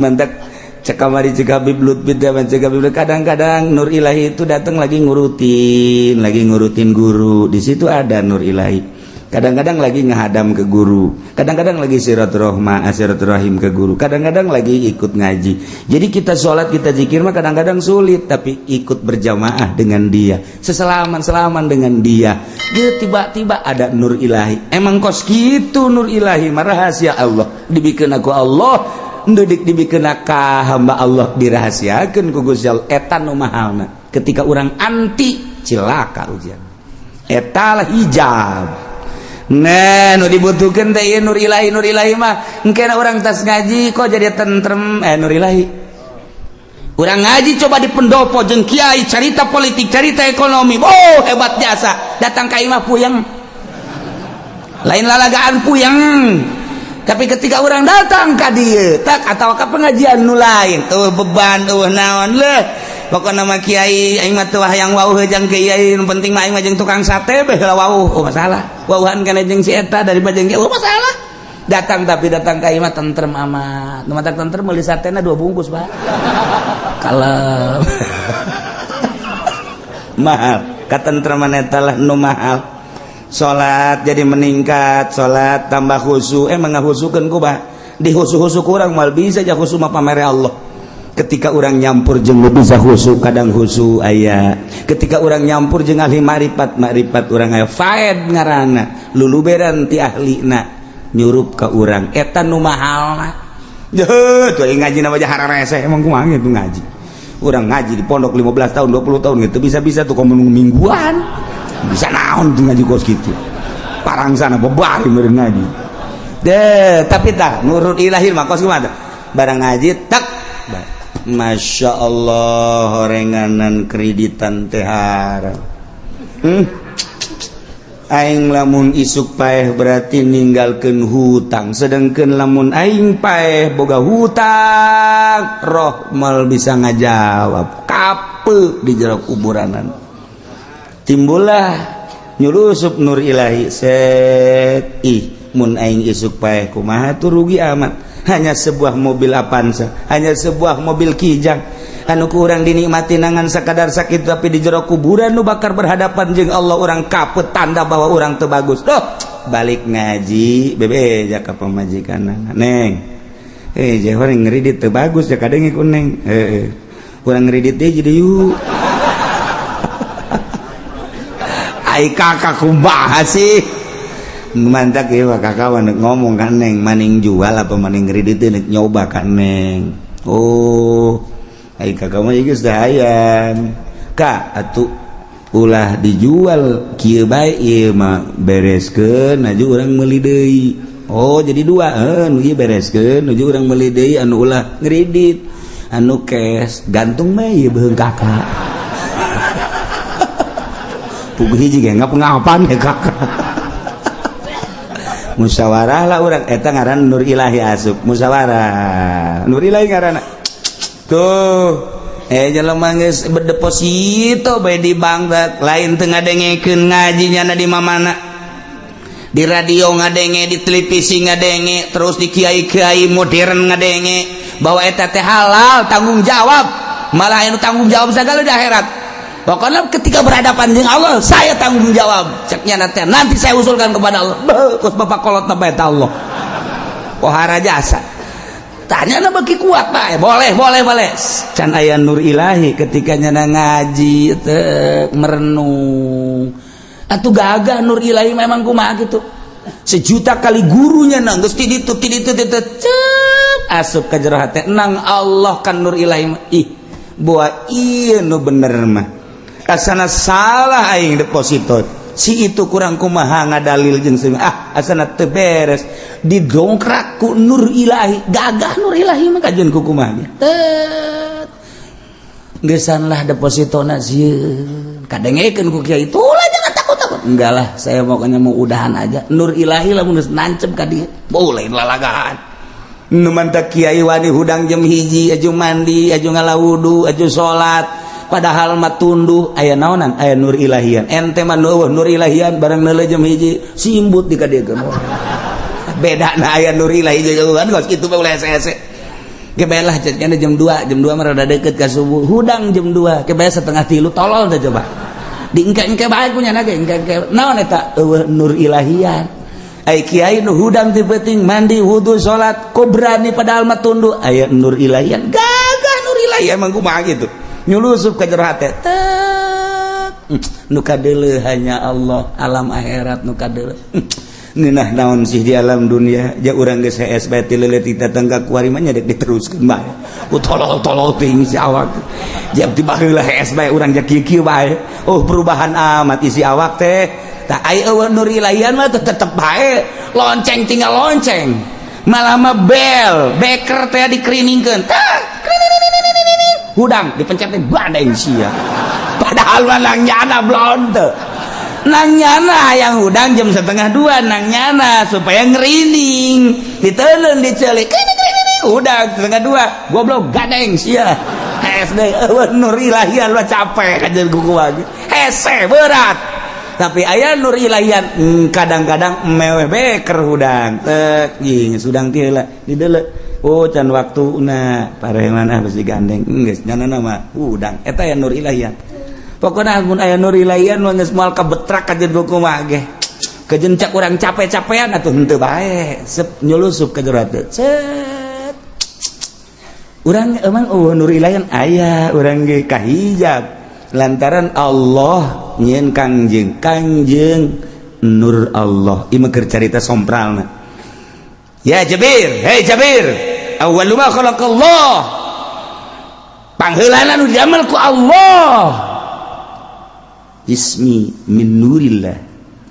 Mantak cek kamari cek Habib Lutfi, cek Habib, kadang-kadang nur ilahi itu datang lagi ngurutin guru, di situ ada nur ilahi. Kadang-kadang lagi ngahadam ke guru, kadang-kadang lagi silaturahma, silaturahim ke guru, kadang-kadang lagi ikut ngaji. Jadi kita sholat, kita zikir mah kadang-kadang sulit, tapi ikut berjamaah dengan dia, seselaman selaman dengan dia, dia tiba-tiba ada nur ilahi. Emang kos gitu nur ilahi mah rahasia Allah, dibikin aku Allah ndudik, dibikin ka hamba Allah, dirahasiakeun ku Gusti Allah. Eta nu mahalna. Ketika orang anti, cilaka ujian eta lah hijab. Nah, nu dibutuhkan teh ieu nur ilahi. Nur ilahi mah engke orang tas ngaji kok jadi tentrem, nur ilahi. Urang ngaji coba di pendopo jeung kiai cerita politik, cerita ekonomi, oh hebat jasa, datang ka imah puyeng, lain lalagaan, puyeng. Tapi ketika orang datang ka dieu tak atau ke pengajian nu lain tuh, beban tuh naon leh, pokokna mah kiai aing mah teu hayang wauh jeung kiai, nu penting mah aing mah jeung tukang sate beh lah wauh. Oh masalah wauhan kana jeung si eta daripada jeung kiai, oh masalah. Datang, tapi datang ka imah tentrem amat. Nu matak tentrem meuli satena dua bungkus, Pak. Kalem, mahal katentreman eta lah nu mahal. Salat jadi meningkat, salat tambah khusyuk. Emang ngahusukeun ku bah di husu-husu kurang mal bisa aja khusyuk mah pamere Allah. Ketika orang nyampur jeung nu bisa khusyuk, kadang khusyuk aya. Ketika orang nyampur jeung ahli makrifat, makrifat urang aya. Faed ngaranna, luluberan ti ahlina nyurup ka urang, eta nu mahalna. Jeuh tuh ngaji nama hararese. Emang kumaha gitu ngaji? Urang ngaji di pondok 15 tahun, 20 tahun gitu bisa-bisa tuh komo mingguan bisa naon tuh ngaji kos gitu parang sana bebari meureun ngaji deh. Tapi tak nurut ilahi mah kos kumaha? Barang ngaji tak, Masya Allah, horenganan kreditan teh haram. Aing lamun isuk paeh berarti ninggalkeun hutang, sedangkan lamun aing paeh boga hutang, roh mal bisa ngajawab kape di jero kuburanan. Timbullah nyulusup nur ilahi set. Ih, mun aing isuk paeh kumaha tuh? Rugi amat, hanya sebuah mobil Avanza, hanya sebuah mobil Kijang anu kurang dinikmati nangan sakadar sakit, tapi di jero kuburan nu bakar berhadapan jeung Allah orang kapet, tanda bahwa orang teu bagus. Duh, balik ngaji bebe jaka pamajikan, "Neng, eh jawar ngridit teu bagus ya." Kadang ikut, "Neng, eh urang ngridit deh jadi yuk." Ai kakak kumaha sih? Mantak ieu kakak ngomong kan, "Neng, maning jual apa maning ngridit nek nyoba kan, Neng?" "Oh, ai kakak mah geus hayang kak atuh ulah dijual, kieu bae ieu mah, bereskeun aju urang meuli deui." "Oh, jadi dua heuh, nu ieu bereskeun nuju urang meuli deui, anu ulah ngridit, anu cash gantung mah ieu beuheung kakak." Puguh hiji ge ngapa-ngapan ya kakak. Musyawarah lah urang, eta ngaran nur ilahi asup musyawarah, nur ilahi ngaranna tuh. Jelema geus berdeposito bae di bank, lain teu ngadengekeun ngajinya na di mamana, di radio ngadenge, di televisi ngadenge, terus di kiai-kiai modern ngadenge bahwa eta teh halal, tanggung jawab, malah anu tanggung jawab segala di akhirat. Pokoknya ketika berhadapan dengan Allah saya tanggung jawab, ceknya nanti, nanti saya usulkan kepada Allah. Beuh, bapak kolot na eta Allah pohara jasa tanya na bagi kuat, Pak. Boleh, boleh, boleh. Can aya nur ilahi. Ketika nyana ngaji teh merenung atuh gagah nur ilahi. Memang kumaha gitu, sejuta kali gurunya nang geus ti ditu ti ditu ti cep asup ka jero hate nang Allah kan nur ilahi. Ih, buah ieu nu bener mah, asana salah aing deposito, si itu kurang kumaha ngadalil jeung ah asana teu beres, didongkrak ku nur ilahi. Gagah nur ilahi mah kajian ku kumaha. Tet. Geusan lah depositona sieun kadengekeun ku kiai itu lah, jangan takut-takut. Enggak lah, saya pokoknya mau udahan aja. Nur ilahi lah mun geus nancep ka dieu, boleh lalagahan. Nu mantak kiai wani hudang jam 1, aju mandi, aju ngala wudu, aju salat, padahal mah tunduh. Aya naonan? Aya nur ilahian. Ente mah nur ilahian barang neuleuh jam 1 simbut di ka dieu. Beda. Nah, aya nur ilahi jauhan kos kitu mah, ulah hese-hese. Kebae lah jadinya jam 2, jam 2 mah rada deket ka subuh. Hudang jam 2, kebae setengah tilu, tolol teh. Coba diengke-engke bae ku nyana ge, engke-engke. Naon eta? Eueuh nur ilahian. Ai kiai nu hudang ti peuting, mandi, wudu, salat, kok berani padahal mah tunduh? Aya nur ilahian. Gagah nur ilahian emang kumaha gitu, nyulusup ka jero hate tek. Nu kadeuleu hanya Allah, alam akhirat nu kadeuleu. Ngeunah naon sih di alam dunia? Ja urang geus hees bae ti leuleut datang ka kuari mah, nya dek diteruskeun bae. Ku tolol-tolol teuing si awak. Jam ti baheula hees bae urang, ja kieu-kieu bae. Oh, perubahan amat isi awak teh. Tah, ai eueuh nur ilahian mah tetep bae lonceng tinggal lonceng, malah mah bel beker teh dikeriningkeun, tah, hudang dipencet teh badeng sia. Padahal mah nang nyana blon teu nang nyana yang hudang jam setengah 2, nang nyana supaya ngerining, ditelen, dicelik, hudang setengah 2, goblok, gadeng sia. SD nur ilahian lo capek kajian kuku lagi, hese berat. Tapi aya nur ilahian, kadang-kadang meweh beker hudang tek jing sudang tila didele, oh, can waktu na pareman ah, besi gandeng geus nyana nama hudang. Eta ya nur ilahian. Pokoknya mun aya nur ilahian mah geus moal kabetrak kajeun kuku mah ge. Kejencak urang capek-capean atuh henteu bae, sep nyulusup ka jero hate, cet. Urang emang, oh, nur ilahian aya urang ge kahijab lantaran Allah nyieun Kangjeng. Kangjeng nur Allah. Ieu mah keur carita sompralna. Ya Jabir, hei Jabir, awwalu ma khalaqallah, pangheulana nu diamel ku Allah, jismi min nurillah,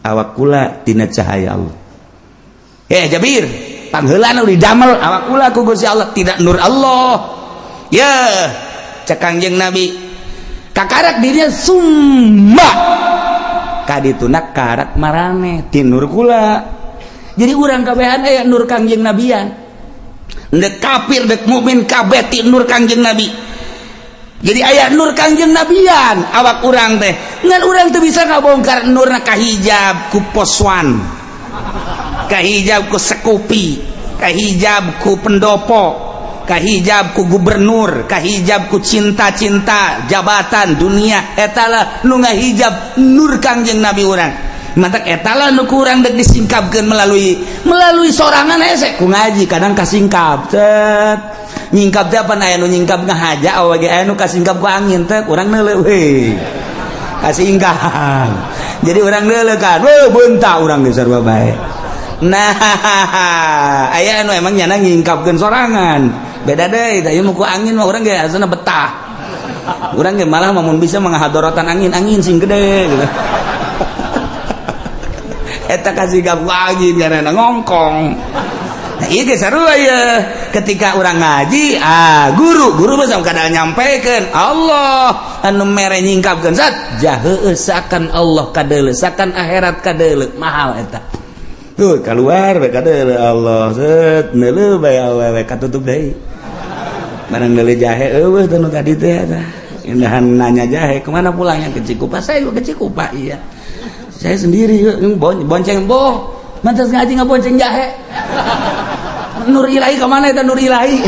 awak kula tina cahaya Allah. Eh Jabir, pangheulana nu didamel awak kula ku Gusti Allah tidak nur Allah. Ya cek Kangjeng Nabi, kakarak dirinya, summa kadituna karak marane ti nur kula. Jadi urang kabehan aya nur Kangjeng Nabian, dek kafir dek mukmin kabeh ti nur Kangjeng Nabi. Jadi aya nur Kangjeng Nabian awak urang teh. Ngan urang teu bisa ngabongkar nurna, kahijab ku poswan, kahijab ku sekupi, kahijab ku pendopo, kahijab ku gubernur, kahijab ku cinta-cinta jabatan dunia. Etalah nu ngahijab nur Kangjeng Nabi urang. Mantak etalah nu kurang dek disingkapkeun melalui melalui sorangan. Hese ku ngaji, kadang kasingkap, cet, nyingkap teh apa? Aya nu nyingkap ngahaja awak ge, aya nu kasingkap ku angin teh, urang neuleuh, we kasingkap. Jadi urang neuleuh kan, we beunta urang geus sarua bae. Nah, aya anu emang nyana nyingkapkeun sorangan, beda deui. Tah, ieu mah ku angin mah urang ge asana betah. Urang ge malah mun bisa menghadorotan angin, angin sing gede gitu. Eta kasingkap ku angin karena ngongkong. Nah, iya ge sarua ya. Ketika urang ngaji, ah, guru guru mah kadang nyampekeun Allah anu mere nyingkapkeun, zat jahe seakan Allah kadeuleu, seakan akhirat kadeuleu. Mahal eta tuh keluar bae kadeuleu Allah, set, neuleuh bae awewe, katutup deui. Barang neuleuh jahe, eueuh teh nu tadi teh. Eta indahan nanya jahe kemana pulangnya, ke Cikupa. Saya juga ke Cikupa. Iya, saya sendiri bonceng. Boh, mantas ngaji nggak bonceng jahe. Nur ilahi kemana itu nur ilahi?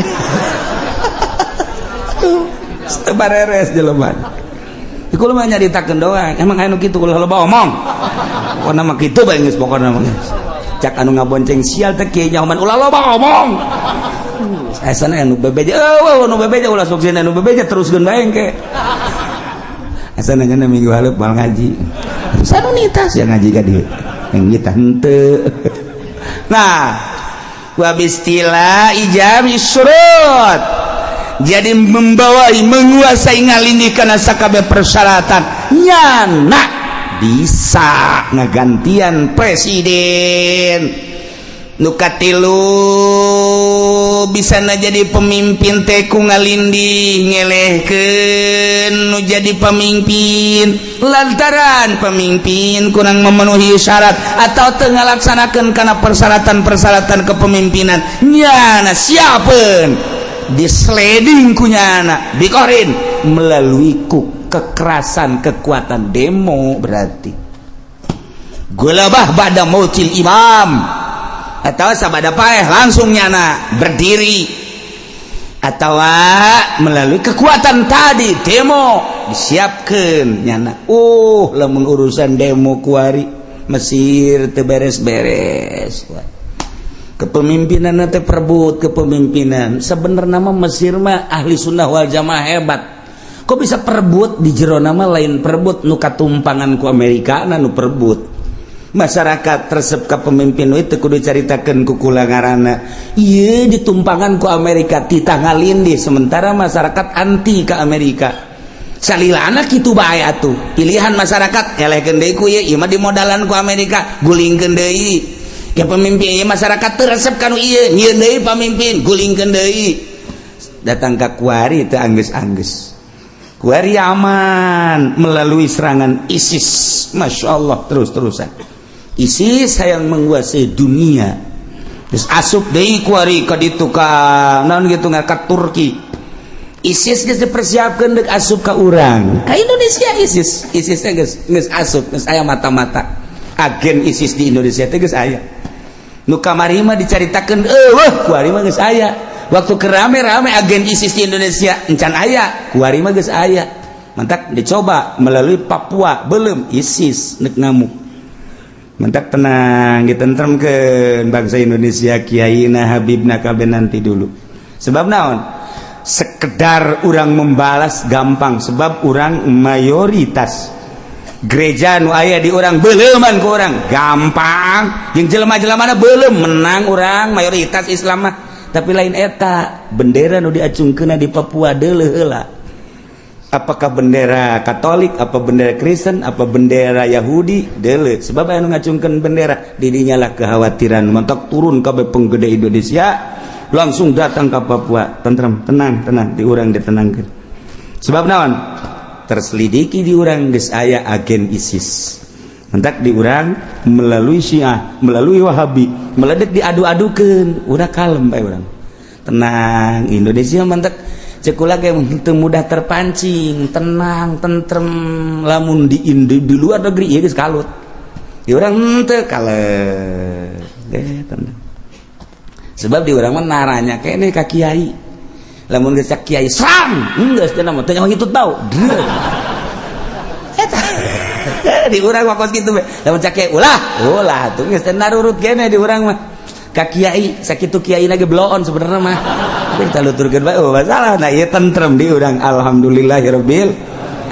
Tuh bareres jelema. Iku mah nyaritakeun doang. Emang anu kitu, ulah loba omong. Pokona mah kitu bae geus, pokona mah geus. Cak anu ngabonceng, sial teh kieu nyahoman ulah loba omong. Asana anu bebeja, eueuh anu bebeja ulah sok anu bebeja teruskeun bae engke. Asana nya minggu hareup moal ngaji. Sanu nitas ya ngaji ka dieu. Yang kita henteu. Nah, wa bistila ijab syurut, jadi membawai, menguasai, ngalindi karena sakabeh persyaratan, nyana bisa ngegantian presiden. Nu katilu. Bisa na jadi pemimpin teh ku ngalindih, ngelehkeun nu jadi pemimpin lantaran pemimpin kurang memenuhi syarat atau teu ngalaksanakeun kana persyaratan-persyaratan kepemimpinan. Nyana siapeun, disleding ku nyana, dikorin melalui ku kekerasan, kekuatan demo. Berarti gulabah ba'da mautil imam atau sabada paeh langsung nyana berdiri atau melalui kekuatan tadi, demo disiapkan nyana. Lamun urusan demo kuari Mesir teu beres-beres kepemimpinan teh, perebut kepemimpinan. Sebenarnya mah Mesir mah ahli sunnah wal jamaah hebat, kok bisa perebut di jero nama? Lain perebut nu katumpangan ku Amerika, nu perebut masyarakat resep ke pemimpin itu kudu caritakeun ku kula ngaranna ieu ditumpangan ku Amerika, titah ngalindih, sementara masyarakat anti ke Amerika. Salilana kitu bae atuh, pilihan masyarakat elehkeun deui ku ieu, ieu mah dimodalan ku Amerika, gulingkeun deui ke pemimpin ieu. Masyarakat teu resep kanu ieu, nyieun deui pamimpin, gulingkeun deui. Datang ka kuari teu anggeus-anggeus, kuari aman melalui serangan ISIS. Masya Allah, terus-terusan ISIS yang menguasai dunia. Terus asup deui kuari ka ditu, ka naon gitu, ka Turki. ISIS geus dipersiapkeun deuk asup ka urang, ka Indonesia. ISIS, ISIS teh geus geus asup, geus aya mata-mata agen ISIS di Indonesia teh geus aya. Nu kamari mah dicaritakeun eueuh, kuari mah geus aya. Waktu kerame-rame agen ISIS di Indonesia encan aya, kuari mah geus aya. Mantak dicoba melalui Papua, belum ISIS nek ngamuk. Mantak tenang, ditentremkeun bangsa Indonesia, kiai na, habibna, kabeh nanti dulu. Sebab naon? Sekedar orang membalas gampang, sebab orang mayoritas. Gereja nu aya di orang beleuman ku orang gampang, yang jelema-jelema mana belum menang, orang mayoritas Islam mah. Tapi lain eta bendera nu diacungkeun di Papua, deuleuh heula apakah bendera Katolik, apa bendera Kristen, apa bendera Yahudi, deuleuh. Sebab aya nu ngacungkeun bendera, didinya lah kekhawatiran. Mantak turun kabeh penggede Indonesia langsung datang ke Papua. Tentrem, tenang, tenang, di urang ditenangkeun. Sebab naon? Terselidiki di urang geus aya agen ISIS. Mentak di urang melalui Syiah, melalui Wahabi, meledek, diadu-adukeun, udah kalem bae urang, tenang Indonesia. Mantak cek kula ge teu mudah terpancing, tenang, tentrem. Lamun di luar negeri ieu geus kalut, di urang henteu, kalem deh, tenang. Sebab di urang mah naranya kene ka kiai. Lamun geus cak kiai serang, geus teu mah teu nyaho hitut bau. Eta di urang mah kos kitu we. Lamun cak kiai ulah, ulah tuh geus teu narurut kene di urang mah ka kiai. Sakitu kiai lagi bloon sebenarnya mah, tapi kita luturkeun bae, oh masalah. Nah, ieu tentrem di urang, alhamdulillahirabbil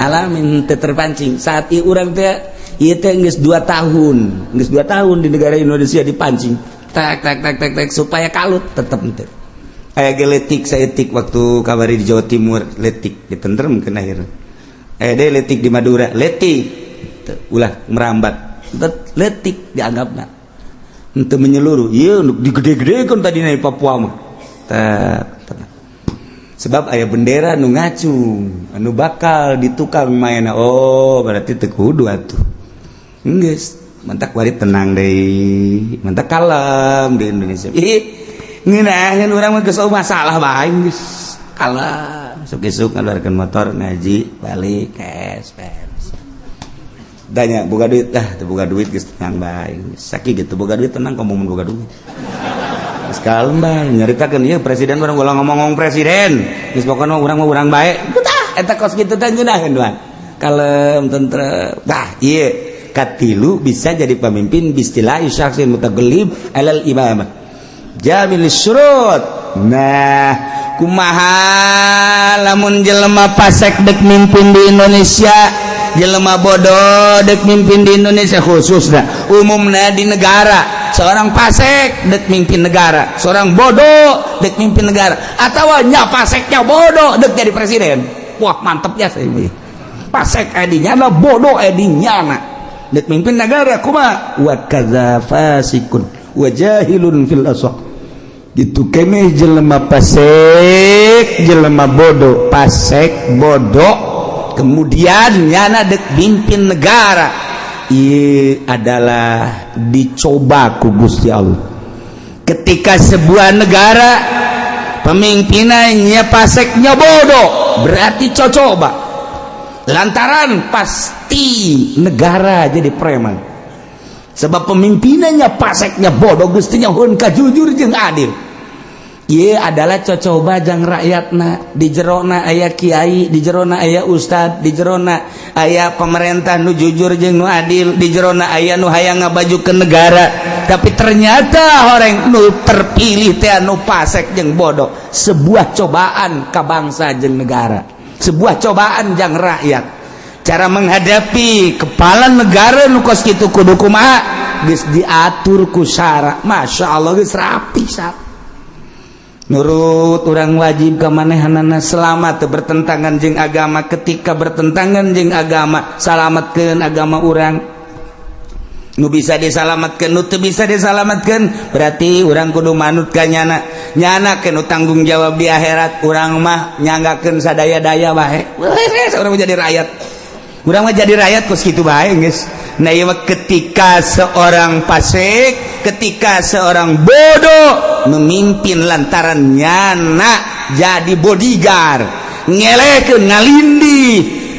alamin, teu terpancing. Saat ieu urang teh ieu teh geus 2 tahun, geus 2 tahun di negara Indonesia dipancing tak tak tak tak tak supaya kalut, tetep teu aya ge letik saeutik. Waktu kabari di Jawa Timur letik, ditentremkeun akhirnya. Aya deui letik di Madura, letik ulah merambat, letik dianggapna untuk menyeluruh. Iya, digede-gedekeun tadi di Papua mah. Sebab aya bendera nu ngacung anu bakal ditukang mainna. Oh, berarti teu kudu atuh. Geus mantak wari tenang deui, mantak kalem di Indonesia. Ih, ngeunaheun urang mah, geus masalah bae, geus kalem. Isuk-isuk ngaluarkeun motor, ngaji, balik, cash beres. Tanya boga duit, ah teu boga duit, geus tenang bae. Sakieu gitu boga duit tenang, komo mun boga duit. Geus kalem bae nyaritakeun ieu presiden urang, ulah ngomong-ngomong presiden. Geus pokona urang mah urang bae. Tah eta kos kitu teh ngeunaheun mah. Kalem, tentrem. Tah ieu katilu, bisa jadi pemimpin bistilahi syakhsin mutaghallib alal imamah jamil syurut. Nah, kumaha lamun jelema pasek dek mimpin di Indonesia, jelema bodoh dek mimpin di Indonesia khususnya, umumnya di negara, seorang pasek dek mimpin negara, seorang bodoh dek mimpin negara, atau nya paseknya bodoh dek jadi presiden? Wah, mantep ya. Saya pasek edinya lah, bodoh edinya nah dek mimpin negara, kumaha? Wa kadza fasikun wa jahilun fil asah. Gitu keneh jelema pasek, jelema bodoh, pasek bodoh, kemudian nyana dek mimpin negara. Ieu adalah dicoba ku Gusti Allah. Ketika sebuah negara pemimpinannya paseknya bodoh, berarti cocoba, lantaran pasti negara jadi preman, sebab pemimpinannya paseknya bodoh. Gustinya hun jujur jeung adil. Ieu adalah cocoba jang rakyatna. Di jerona aya kiai, di jerona aya ustad, di jerona aya pemerintah nu jujur jeung nu adil, di jerona aya nu hayang ngabajukeun negara, tapi ternyata orang nu terpilih teh nu pasek jeung bodoh. Sebuah cobaan ka bangsa jeung negara, sebuah cobaan jang rakyat. Cara menghadapi kepala negara nu kos kitu kudu kumaha? Geus diatur ku syara, Masya Allah, geus rapi sar. Nurut urang wajib ka manehanana selama teu bertentangan jeung agama. Ketika bertentangan jeung agama, salamatkeun agama urang nu bisa disalamatkeun. Nu teu bisa disalamatkeun, berarti urang kudu manut ka nyana. Nyana nu tanggung jawab di akhirat. Urang mah nyanggakeun sadaya-daya bae. Urang mah jadi rakyat, urang mah jadi rakyat kos kitu bae geus. Nah, ieu mah ketika seorang pasik, ketika seorang bodoh memimpin, lantaran nyana jadi bodyguard, ngelekeun, ngalindih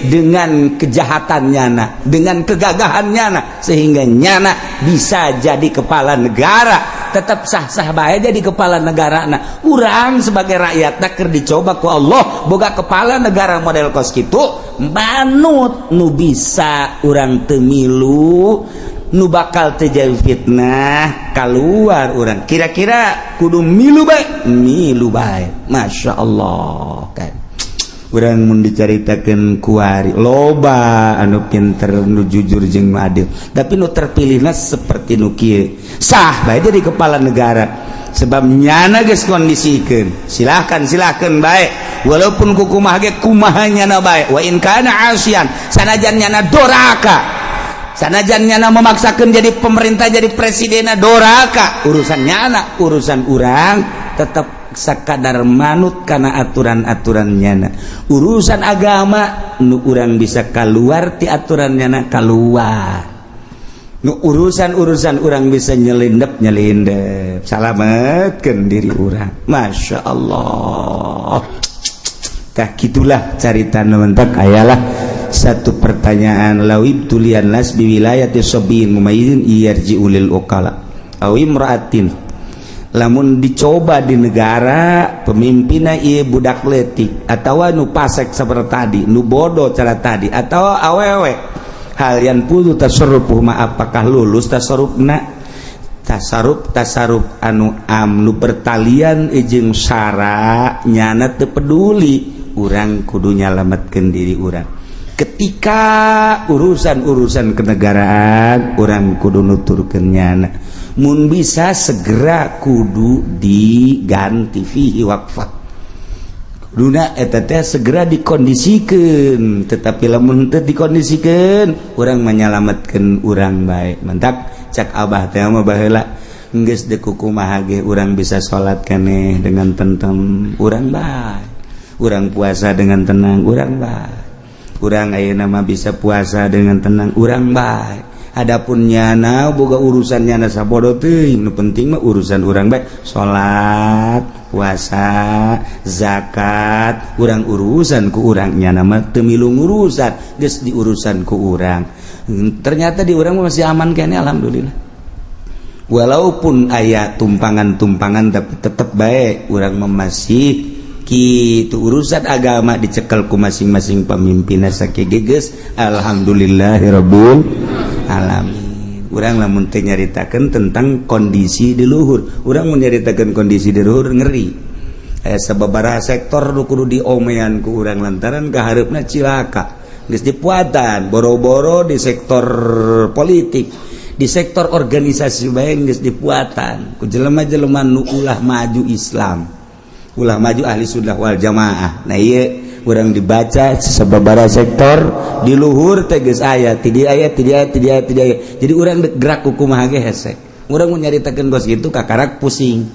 dengan kejahatan nyana, dengan kegagahan nyana, sehingga nyana bisa jadi kepala negara. Tetap sah-sah bae jadi kepala negara. Nah, urang sebagai rakyat keur dicoba ku Allah boga kepala negara model kos kitu, manut. Nu bisa urang teu milu, nu bakal terjadi fitnah keluar. Urang kira-kira kudu milu bae, milu bae. Masya Allah, kan urang mun dicaritakeun kuari loba anu pinter, nu jujur jeung nu adil, tapi nu terpilihna seperti nu kieu. Sah bae jadi kepala negara, sebab nyana geus kondisikeun. Silahkan, silahkan bae, walaupun kukumaha ge, kumaha nyana bae. Wa in kana asian, sanajan nyana doraka, sanajan nyana memaksakan jadi pemerintah, jadi presiden doraka, urusan nyana. Urusan urang tetap sakadar manut karena aturan-aturan nyana. Urusan agama, nu urang bisa keluar ti aturan nyana, keluar. Nu urusan-urusan urang bisa nyelindep, nyelindep, salametkeun diri urang. Masya Allah. Tah, gitulah carita. Mentak ayalah satu pertanyaan: law ibtuliyan nas biwilayati sabiyyin mumayyizin yarji'u lil uqala aw imra'atin. Lamun dicoba di negara pemimpinna ieu budak letik atau nu pasek seperti tadi, nu bodoh cara tadi, atau awewe, hal yanfudzu tasarrufuhu ma, apakah lulus tasarrufna? Tasarruf, tasarruf anu am, nu bertalian jeung syara, nyana teu peduli. Urang kudu nyalametkeun diri urang. Ketika urusan-urusan kenegaraan, urang kudu nuturkeun nyana. Mun bisa segera kudu diganti. Fihi waqfah. Kuduna eta teh segera dikondisikan, tetapi lamun teu dikondisikan, urang menyelamatkan urang bae. Mentak cak abah teh mah baheula, geus deuk kumaha ge urang bisa salat keneh dengan tentrem, urang bae. Urang puasa dengan tenang, urang bae. Urang ayeuna mah bisa puasa dengan tenang, urang bae. Adapun nyana boga urusan nyana sabodo teuing, nu penting mah urusan urang bae. Salat, puasa, zakat, urang urusan ku urang. Nyana mah teu milu urusan, geus diurusan ku urang. Ternyata di urang masih aman kene, alhamdulillah. Walaupun aya tumpangan-tumpangan, tapi tetap bae urang masih kitu. Urusan agama dicekel ku masing-masing pemimpin sakieu geus, alhamdulillahirabbil alamin. Urang lamun teu nyaritakeun tentang kondisi di luhur, urang mun nyaritakeun kondisi di luhur ngeri. Aya sababaraha sektor nu kudu diomean ku urang, lantaran kahareupna cilaka. Geus dipuatan boro-boro di sektor politik, di sektor organisasi bae geus dipuatan ku jelema-jelema nu ulah maju Islam, ulah maju ahli sunnah wal jamaah. Nah, ieu urang dibaca sababaraha sektor di luhur teh geus aya ti dieu, aya ti dieu, ti dieu, ti dieu. Jadi urang gerak ku kumaha ge hese. Urang mun nyaritakeun kos kitu kakarak pusing.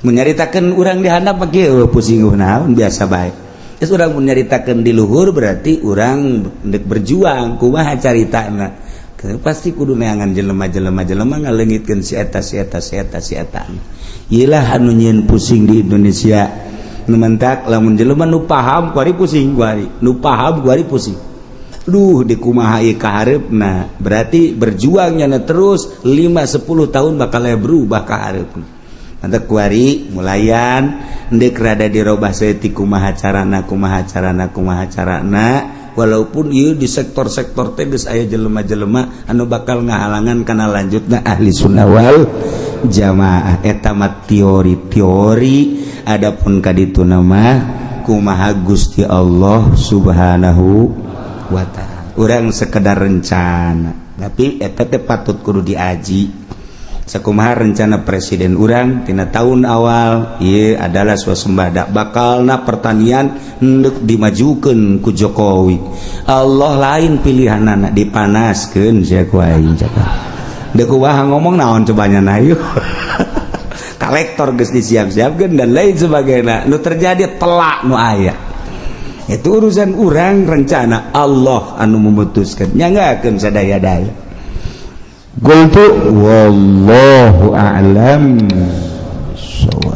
Menyaritakan urang di handap mah oh, pusing naon, biasa bae. Terus urang menyaritakan di luhur, berarti urang ndek berjuang. Kumaha caritana? Pasti kudu neangan jelema-jelema, jelema ngaleungitkeun si eta, si eta, si eta, si eta. Iyalah anu nyieun pusing di Indonesia. Nu mentak lamun jelema nu paham kuari pusing, kuari nu paham kuari pusing. Duh, di kumaha ieu kahareupna? Berarti berjuangnya terus 5 10 tahun bakal berubah kahareupna. Mantap, kuari mulayan ndek rada dirobah saeutik. Kumaha carana, kumaha carana, kumaha carana? Walaupun ieu di sektor-sektor teh geus aya jelema-jelema anu bakal ngahalangan kana lanjutna Ahli Sunnah wal Jamaah, eta mah teori-teori. Adapun kaditu nama kumaha Gusti Allah Subhanahu wa Ta'ala, urang sekedar rencana. Tapi eta teh patut kudu diaji. Sakumaha rencana presiden urang tina tahun awal, ieu adalah swasembada, bakalna pertanian hendak dimajukan ku Jokowi. Allah lain pilihan anak dipanaskeun sia ku aing. Cakap deuk kumaha, ngomong naon cobanya? Na yuk kolektor geus disiap-siapkeun dan lain sebagainya. Nu terjadi telak nu aya itu urusan urang rencana, Allah anu memutuskan, nyanggakeun sadaya-daya. Qultu wallahu a'lam bissawab.